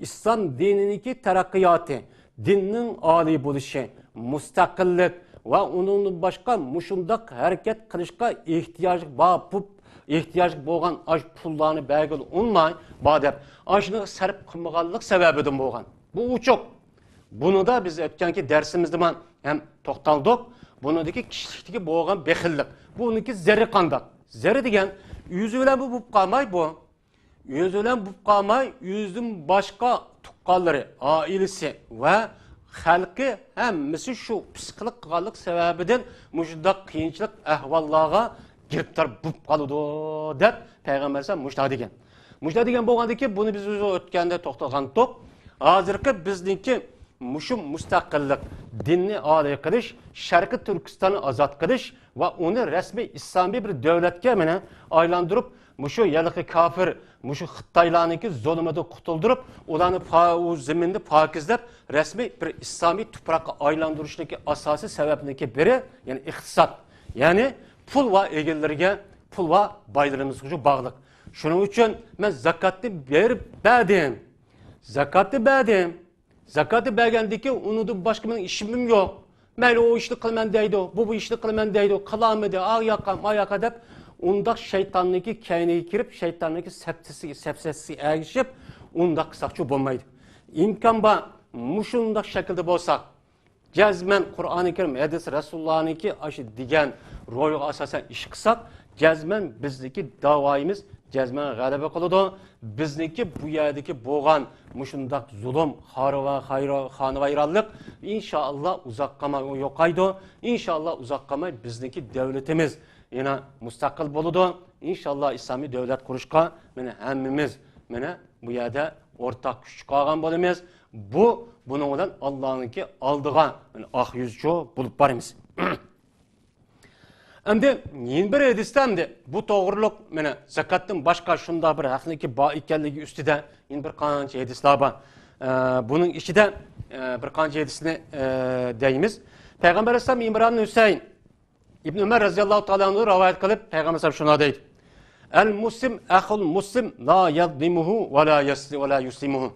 ئىسلام دىنىنىڭكى تەرەققىياتى، دىننىڭ ئالىي بولۇشى، مۇستەقىللىق ۋە ئۇنىڭدىن باشقا مۇشۇنداق ھەرىكەت قىلىشقا ئېھتىياجى بار، بۇ ئېھتىياجى بولغان ئاش پۇللارنى بەرگىلى ئۇنىماي، بار دەپ، ئاشۇنى سەرپ قىلمىغانلىق سەۋەبىدىن بولغان. بۇ ئوچۇق. بۇنىدا بىز ئۆتكەنكى دەرسىمىزدىمۇ ھەم توختالدۇق. بۇنىڭدىكى كىشىلىكتىكى بولغان بېخىللىق. بۇنىڭكى زەررى قانداق؟ زەررى دېگەن ئۆزى بىلەن بۇ بولۇپ قالماي بۇ. ئۆزى بىلەن بولۇپ قالماي، ئۆزىدىن باشقا تۇغقانلىرى، ئائىلىسى ۋە خەلقى ھەممىسى شۇ پىسخىلىق قىلغانلىق سەۋەبىدىن مۇشۇنداق قىيىنچىلىق ئەھۋاللارغا گىرىپتار بولۇپ قالىدۇ، دەپ پەيغەمبەر ئەلەيھىسسالام مۇشۇنداق دېگەن. مۇشۇنداق دېگەن بولغاندىكىن، بۇنى بىز ئۆزى ئۆتكەندە توختالغانتۇق. ھازىرقى بىزنىڭكى مۇشۇ مۇستەقىللىق، دىننى ئالىي قىلىش، شەرقىي تۈركىستاننى ئازاد قىلىش ۋە ئۇنى رەسمىي ئىسلامىي بىر دۆلەتكە مانا ئايلاندۇرۇپ، مۇشۇ ھېلىقى كاپىر، مۇشۇ خىتايلارنىڭكى زۇلۇمىدىن قۇتۇلدۇرۇپ، ئۇلارنى پا-، ئۇ زېمىننى پاكىزلەپ، رەسمىي بىر ئىسلامىي تۇپراققا ئايلاندۇرۇشنىڭكى ئاساسىي سەۋەبنىڭكى بىرى، يەنى ئىقتىساد. يەنى پۇل ۋە ئىگىلىرىگە، پۇل ۋە بايلىرىمىزغا شۇ باغلىق. شۇنىڭ ئۈچۈن مەن زاكاتنى بېرىپ بەردىم. زاكاتنى بەردىم. زاكاتنى بەرگەندىكىن ئۇنىڭدىن باشقا مېنىڭ ئىشىم يوق. مەيلى ئۇ ئىشنى قىلىمەن دەيدۇ، بۇ، بۇ ئىشنى قىلىمەن دەيدۇ، قىلالمىدى، ئا ياققا، ما ياققا دەپ، ئۇنداق شەيتاننىڭكى كەينىگە كىرىپ، شەيتاننىڭكى سەپسەسىگە، سەپسەسىگە ئەگىشىپ، ئۇنداق قىلساقچۇ بولمايدۇ. ئىمكان بار، مۇشۇنداق شەكىلدە بولساق، جەزمەن قۇرئانى كەرىم، ھەدىس رەسۇلۇللانىڭكى ئاشۇ دېگەن روھىغا ئاساسەن ئىش قىلساق، جەزمەن بىزدىكى داۋايىمىز جەزمەن غەلىبە قىلىدۇ. بىزنىڭكى بۇ يەردىكى بولغان مۇشۇنداق زۇلۇم، خارۋا-، خايرا-، خانىۋايرانلىق ئىنشائاللا ئۇزاق قالماي يوقايدۇ. ئىنشائاللا ئۇزاق قالماي بىزنىڭكى دۆلىتىمىز يەنە مۇستەقىل بولىدۇ. ئىنشائاللا ئىسلامىي دۆلەت قۇرۇشقا مانا ھەممىمىز مانا بۇ يەردە ئورتاق كۈچ چىقارغان بولىمىز. بۇ بۇنىڭ بىلەن ئاللانىڭكى ئالدىغا، يەنى ئاق يۈزچۇ بولۇپ بارىمىز. ئەمدى يەنە بىر ھەدىستە ئەمدى بۇ توغرۇلۇق، مانا زاكاتتىن باشقا شۇنداق بىر ھەقنىڭكى بار ئىكەنلىكى ئۈستىدە يەنە بىر قانچە ھەدىسلەر بار. ئە، بۇنىڭ ئىچىدە، ئە، بىر قانچە ھەدىسنى، ئە، دەيمىز. پەيغەمبەر ئەلەيھىسسالام ئىمران ھۈسەيىن ئىبن ئۆمەر رەزىياللاھۇ تائالا ئەنھۇ رىۋايەت قىلىپ، پەيغەمبەر ئەلەيھىسسالام شۇنداق دەيدۇ: «ئەل مۇسلىم ئەخۇل مۇسلىم لا يەزلىمۇھۇ ۋە لا يەس-، ۋە لا يۇسلىمۇھۇ.»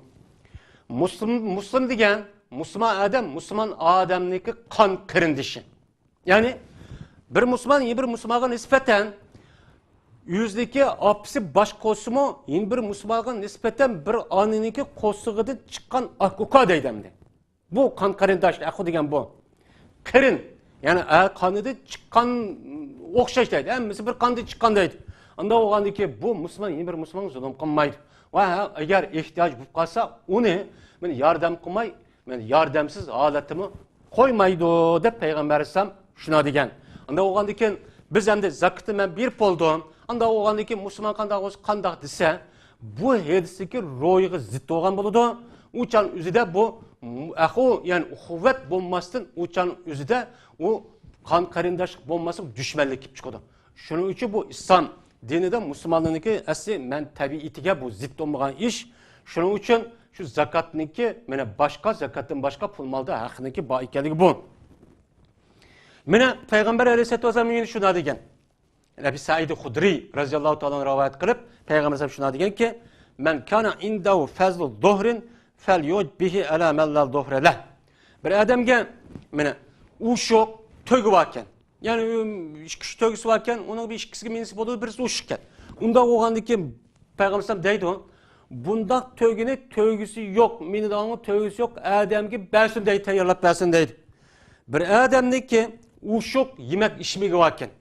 مۇسلىم، مۇسلىم دېگەن مۇسۇلمان ئادەم، مۇسۇلمان ئادەمنىڭكى قان قېرىندىشى. يەنى بىر مۇسۇلمان يەنە بىر مۇسۇلمانغا نىسبەتەن ئۆزىنىڭكى ئاپىسى باش قوشسىمۇ، يەنە بىر مۇسۇلمانغا نىسبەتەن بىر ئانىنىڭكى قورسىقىدىن چىققان ئاكا ئۇكا دەيدۇ ئەمدى. بۇ قان قېرىنداش، ئەخۇ دېگەن بۇ. قېرىن، يەنى ئە، قانىدىن چىققان ئوخشاش دەيدۇ. ھەممىسى بىر قاندىن چىققان دەيدۇ. ئۇنداق بولغاندىكىن بۇ مۇسۇلمان يەنە بىر مۇسۇلمانغا زۇلۇم قىلمايدۇ. ۋە ھە، ئەگەر ئېھتىياج بولۇپ قالسا، ئۇنى، مانا، ياردەم قىلماي، مانا، ياردەمسىز ھالەتتىمۇ قويمايدۇ، دەپ پەيغەمبەر ئەلەيھىسسالام شۇنداق دېگەن. ئۇنداق بولغاندىكىن بىز ئەمدى زاكىتنى مەن بېرىپ بولدۇم. ئۇنداق بولغاندىكىن مۇسۇلمان قانداق بولسا قانداق دېسە، بۇ ھەدىستىكى روھىغا زىت بولغان بولىدۇ. ئۇ چاغنىڭ ئۆزىدە بۇ ئەخۇ، يەنى ئۇخۇۋەت بولماستىن، ئۇ چاغنىڭ ئۆزىدە ئۇ قان قېرىنداشلىق بولماستىن، دۈشمەنلىك كېلىپ چىقىدۇ. شۇنىڭ ئۈچۈن بۇ ئىسلام دىنىدا مۇسۇلمانلارنىڭكى ئەسلى مەن تەبىئىتىگە بۇ زىت بولمىغان ئىش. شۇنىڭ ئۈچۈن شۇ زاكاتنىڭكى، مانا، باشقا، زاكاتتىن باشقا پۇل مالدا ھەقنىڭكى بار ئىكەنلىكى بۇ. مانا، پەيغەمبەر ئەلەيھىسسالاتۇ ۋەسسالام يەنە شۇنداق دېگەن. ئەبى سەئىد خۇدرىي رەزىياللاھۇ تائالا رىۋايەت قىلىپ، پەيغەمبەر ئەلەيھىسسالام شۇنداق دېگەنكى، «مەن كانە ئىندەھۇ فەزلۇ زۇھرىن فەليۇج بىھى ئەلا مەن لا زۇھرە لەھ.» بىر ئادەمگە، مانا، ئوشۇق، تۆگە باركەن. يەنى، ئىككى ئۈچ تۆگىسى باركەن، ئۇنىڭ بىر ئىككىسىگە مىنىسى بولىدۇ، بىرسى ئوشۇقكەن. ئۇنداق بولغاندىكىن پەيغەمبەر ئەلەيھىسسالام دەيدۇ، بۇنداق تۆگىنى، تۆگىسى يوق، مىنىدىغانغا تۆگىسى يوق ئادەمگە بەرسۇن دەيدۇ، تەييارلاپ بەرسۇن دەيدۇ. بىر ئادەمنىڭكى ئوشۇق يېمەك ئىچمىكى باركەن.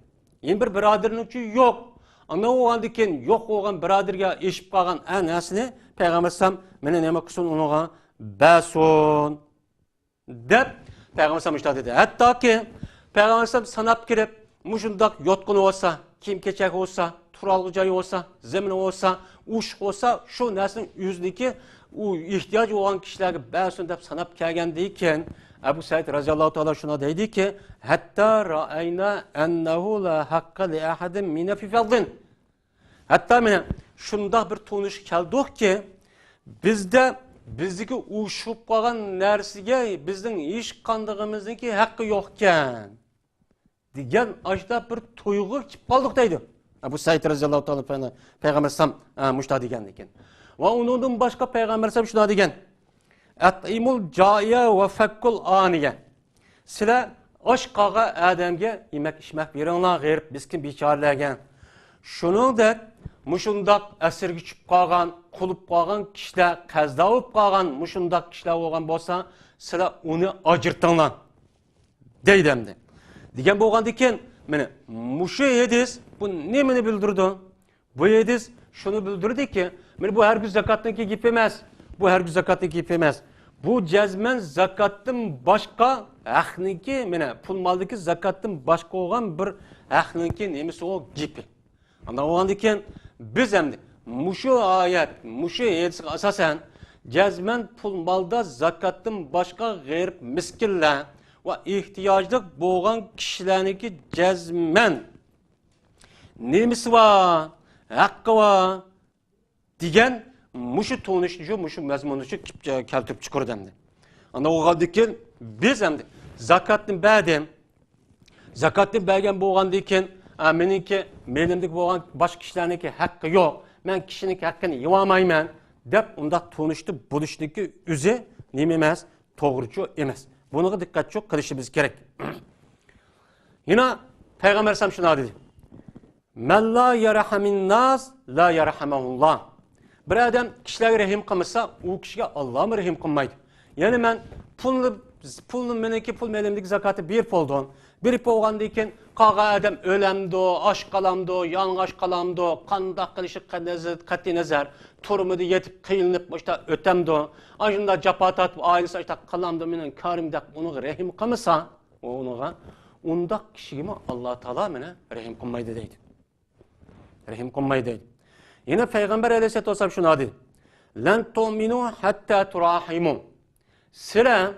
يەنە بىر بۇرادىرىنىڭكى يوق. ئانداق بولغاندىكىن يوق بولغان بۇرادىرىگە ئېشىپ قالغان ئە نەرسىنى پەيغەمبەر ئەلەيھىسسالام مېنى نېمە قىلسۇن، ئۇنىڭغا بەرسۇن. دەپ پەيغەمبەر ئەلەيھىسسالام مۇشۇنداق دېدى. ھەتتاكى پەيغەمبەر ئەلەيھىسسالام ساناپ كىرىپ، مۇشۇنداق يوتقىنى بولسا، كىيىم-كېچەك بولسا، تۇرالغۇ جايى بولسا، زېمىنى بولسا، ئوشۇق بولسا، شۇ نەرسىنى ئۆزىنىڭكى ئۇ ئېھتىياجى بولغان كىشىلەرگە بەرسۇن دەپ ساناپ كەلگەندىن كېيىن، ئەبۇ سەئىد رەزىياللاھۇ تائالا شۇنداق دەيدىكى، ھەتتا رائەينا ئەننەھۇ لا ھەققە لىئەھەدىن مىنە فى فەزلىن. ھەتتا مانا شۇنداق بىر تونۇشقا كەلدۇقكى، بىزدە، بىزدىكى ئوشۇق بولۇپ قالغان نەرسىگە بىزنىڭ ھېچقاندىقىمىزنىڭكى ھەققى يوقكەن، دېگەن ئاشۇنداق بىر تۇيغۇغا كېلىپ قالدۇق دەيدۇ. ئەبۇ سەئىد رەزىياللاھۇ تائالا پەيغەمبەر ئەلەيھىسسالام، ئە، مۇشۇنداق دېگەندىكىن. ۋە ئۇنىڭدىن باشقا پەيغەمبەر ئەلەيھىسسالام شۇنداق دېگەن. «ئەتئىمۇل جائىئە ۋە فەككۇل ئانىيە.» سىلەر ئاچ قالغان ئادەمگە يېمەك-ئىچمەك بېرىڭلار، غېرىب، مىسكىن، بىچارىلەرگە. شۇنىڭدەك مۇشۇنداق ئەسىرگە چۈشۈپ قالغان، قۇلۇپ قالغان كىشىلەر، قەرزدار بولۇپ قالغان مۇشۇنداق كىشىلەر بولغان بولسا، سىلەر ئۇنى ئاجرىتىڭلار، دەيدۇ ئەمدى. دېگەن بولغاندىكىن، مانا مۇشۇ ھەدىس بۇ نېمىنى بىلدۈرىدۇ؟ بۇ ھەدىس شۇنى بىلدۈردىكى، مانا بۇ ھەرگىز زاكاتنىڭكى گېپى ئەمەس. بۇ ھەرگىز زاكاتنىڭكى گېپى ئەمەس. بۇ جەزمەن زاكاتتىن باشقا ھەقنىڭكى، مانا پۇل مالدىكى زاكاتتىن باشقا بولغان بىر ھەقنىڭكى نېمىسى ئۇ گېپى. ئانداق بولغاندىكىن بىز ئەمدى مۇشۇ ئايەت، مۇشۇ ھەدىسكە ئاساسەن جەزمەن پۇل مالدا زاكاتتىن باشقا غېرىب مىسكىنلەر ۋە ئېھتىياجلىق بولغان كىشىلەرنىڭكى جەزمەن نېمىسى بار، ھەققى بار دېگەن مۇشۇ تونۇشنى شۇ، مۇشۇ مەزمۇننى شۇ كېلتۈرۈپ چىقىرىدۇ ئەمدى. ئانداق بولغاندىكىن بىز ئەمدى زاكاتنى بەردىم. زاكاتنى بەرگەن بولغاندىكىن، ئا، مېنىڭكى مېلىمدىكى بولغان باشقا كىشىلەرنىڭكى ھەققى يوق. مەن كىشىنىڭكى ھەققىنى يېۋالمايمەن دەپ ئۇنداق تونۇشتا بولۇشنىڭكى ئۆزى نېمە ئەمەس؟ توغرىچۇ ئەمەس. بۇنىڭغا دىققەتچۇ قىلىشىمىز كېرەك. يەنە پەيغەمبەر ئەلەيھىسسالام شۇنداق دېدى. «مەن لا يەرھەمىنناس لا يەرھەمەھۇللا.» بىر ئادەم كىشىلەرگە رەھىم قىلمىسا، ئۇ كىشىگە ئاللامۇ رەھىم قىلمايدۇ. يەنى مەن پۇلنى، پۇلنى مېنىڭكى پۇل مېلىمدىكى زاكاتى بېرىپ بولدۇم. بېرىپ بولغاندىن كېيىن قالغان ئادەم ئۆلەمدۇ، ئاچ قالامدۇ، يالىڭاچ قالامدۇ، قانداق قىلىشى قەتئىينەزەر، تۈرمىدە يېتىپ قىينىلىپ مۇشتا ئۆتەمدۇ، ئاشۇنداق جاپا تارتىپ ئائىلىسى ئاشتا قالامدۇ، مېنىڭ كارىم دەپ ئۇنىڭغا رەھىم قىلمىسا، ئۇنىڭغا، ئۇنداق كىشىگىمۇ ئاللا تائالا مانا رەھىم قىلمايدۇ دەيدۇ. رەھىم قىلمايدۇ دەيدۇ. يەنە پەيغەمبەر ئەلەيھىسسالاتۇ ۋەسسالام شۇنداق دېدى. «لەن تۇئمىنۇ ھەتتا تۇراھىمۇ.» سىلەر،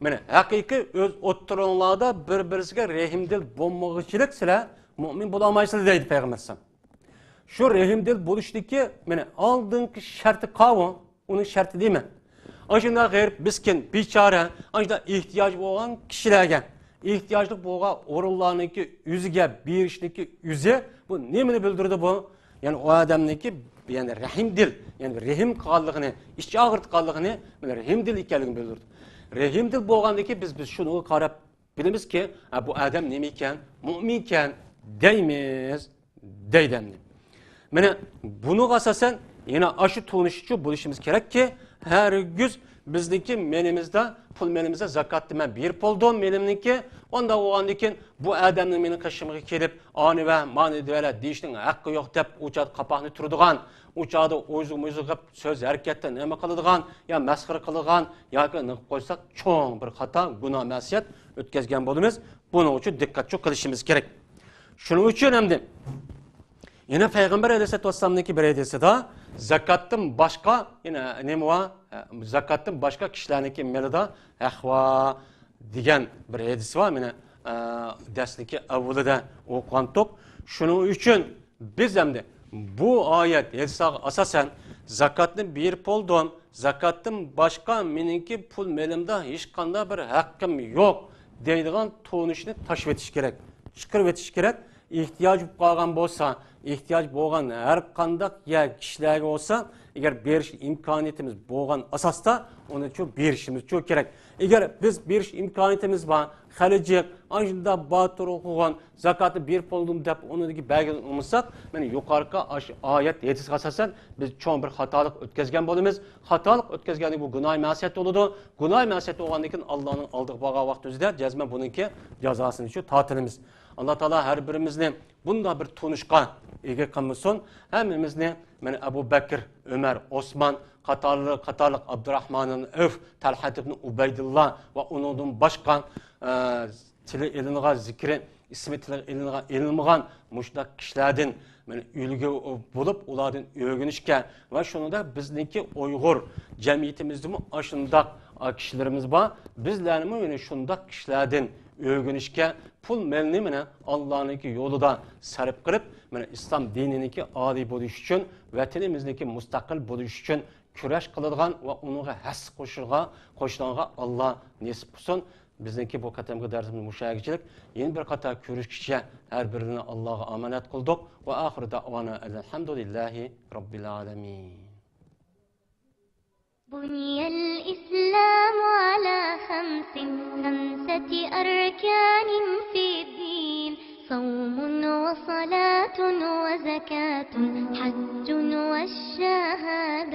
مانا، ھەقىقىي ئۆز ئوتتۇرىڭلاردا بىر-بىرسىگە رەھىمدىل بولمىغۇچىلىك سىلەر مۇئمىن بولالمايسىلەر دەيدۇ پەيغەمبەر ئەلەيھىسسالام. شۇ رەھىمدىل بولۇشتىكى، مانا، ئالدىنقى شەرتى قاۋۇ، ئۇنىڭ شەرتى دەيمەن. ئاشۇنداق غېرىب، مىسكىن، بىچارە، ئاشۇنداق ئېھتىياجى بولغان كىشىلەرگە، ئېھتىياجلىق بولغان ئورۇنلارنىڭكى ئۆزىگە بېرىشنىڭكى ئۆزى، بۇ نېمىنى بىلدۈرىدۇ بۇ؟ يەنى ئۇ ئادەمنىڭكى، يەنى رەھىمدىل، يەنى رەھىم قىلغانلىقىنى، ئىچ ئاغرىتقانلىقىنى، مانا رەھىمدىل ئىكەنلىكىنى بىلدۈرىدۇ. رەھىمدىل بولغاندىن كېيىن بىز، بىز شۇنىڭغا قاراپ بىلىمىزكى، ھە، بۇ ئادەم نېمە ئىكەن؟ مۇئمىنكەن دەيمىز، دەيدۇ ئەمدى. مانا بۇنىڭغا ئاساسەن يەنە ئاشۇ تونۇشچۇ بولۇشىمىز كېرەككى، ھەرگىز بىزنىڭكى مېلىمىزدا، پۇل مېلىمىزدا زاكاتنى مەن بېرىپ بولدۇم، مېلىمنىڭكى. ئانداق بولغاندىن كېيىن بۇ ئادەمنىڭ مېنىڭ قېشىمغا كېلىپ، ئانى ۋە مانى دېۋەلە دېيىشنىڭ ھەققى يوق دەپ، ئۇ چاغدا قاپاقنى تۇرىدىغان، ئۇ چاغدا ئوزۇق-موزۇق قىلىپ سۆز ھەرىكەتتە نېمە قىلىدىغان، يا مەسخىرە قىلىدىغان، ياكى نېمە قىلىپ قويساق، چوڭ بىر خاتا، گۇناھ، مەسىيەت ئۆتكۈزگەن بولىمىز. بۇنىڭ ئۈچۈن دىققەتچۇ قىلىشىمىز كېرەك. شۇنىڭ ئۈچۈن ئەمدى يەنە پەيغەمبەر ئەلەيھىسسالاتۇ ۋەسسالامنىڭكى بىر ھەدىسى بار، زاكاتتىن باشقا، يەنە نېمە بار؟ زاكاتتىن باشقا كىشىلەرنىڭكى مېلىدا ھەق بار دېگەن بىر ھەدىسى بار. مانا، ئە، دەرسنىڭكى ئەۋۋىلىدە ئوقۇغانتۇق. شۇنىڭ ئۈچۈن بىز ئەمدى بۇ ئايەت، ھەدىسلارغا ئاساسەن، زاكاتنى بېرىپ بولدۇم، زاكاتتىن باشقا مېنىڭكى پۇل مېلىمدا ھېچقانداق بىر ھەققىم يوق دەيدىغان تونۇشنى تاشلىۋېتىش كېرەك، چىقىرىۋېتىش كېرەك. ئېھتىياج بولۇپ قالغان بولسا، ئېھتىياج بولغان ھەر قانداق يەر كىشىلەرگە بولسا، ئەگەر بېرىش ئىمكانىيىتىمىز بولغان ئاساستا ئۇنىچۇ بېرىشىمىزچۇ كېرەك. ئەگەر بىز بېرىش ئىمكانىيىتىمىز بار، خەلىجىق، ئاشۇنداق باتۇر ئوقۇغان، زاكاتنى بېرىپ بولدۇم دەپ ئۇنىڭدىكى بەلگىنى ئۇنىمىساق، مانا يۇقىرىقى ئاشۇ ئايەت ھەدىسكە ئاساسەن بىز چوڭ بىر خاتالىق ئۆتكۈزگەن بولىمىز. خاتالىق ئۆتكۈزگەندىن بۇ گۇناھى مەسىيەت بولىدۇ. گۇناھى مەسىيەت بولغاندىن كېيىن ئاللانىڭ ئالدىغا بارغان ۋاقتىمىزدا جەزمەن بۇنىڭكى جازاسىنى شۇ تارتىمىز. ئاللا تائالا ھەر بىرىمىزنى بۇنداق بىر تونۇشقا ئىگە قىلمىسۇن. ھەممىمىزنى مانا ئەبۇ بەكىر، ئۆمەر، ئوسمان قاتارلىق، قاتارلىق ئابدۇراھمان ئىبن ئەۋف، تەلھەت ئىبن ئۇبەيدۇللا ۋە ئۇنىڭدىن باشقا، ئە، تىلى ئېلىنغان، زىكرى، ئىسمى تىلغا ئېلىنغان، ئېلىنمىغان مۇشۇنداق كىشىلەردىن مانا ئۈلگە بولۇپ، ئۇلاردىن ئۆگىنىشكە ۋە شۇنىڭدەك بىزنىڭكى ئۇيغۇر جەمئىيىتىمىزدىمۇ ئاشۇنداق، ئا، كىشىلىرىمىز بار. بىزلەرمۇ يەنە شۇنداق كىشىلەردىن ئۆگىنىشكە، پۇل مېلنى مانا ئاللانىڭكى يولىدا سەرپ قىلىپ، مانا ئىسلام دىنىنىڭكى ئالىي بولۇشى ئۈچۈن، ۋەتىنىمىزنىڭكى مۇستەقىل بولۇشى ئۈچۈن كۈرەش قىلىدىغان ۋە ئۇنىڭغا ھەسسە قوشۇرغا، قوشىدىغانغا ئاللا نېسىپ قىلسۇن. بىزنىڭكى بۇ قېتىمقى دەرسىمىز مۇشۇ يەرگىچىلىك. يەنە بىر قېتىم كۆرۈشكىچە ھەر بىرىنى ئاللاغا ئامانەت قىلدۇق. ۋە ئاخىرى دەئۋانا ئەلھەمدۇلىللاھى راببىل ئالەمىن. بني الإسلام على خمس، خمسة أركان في الدين، صوم وصلاة وزكاة، حج والشهادتين.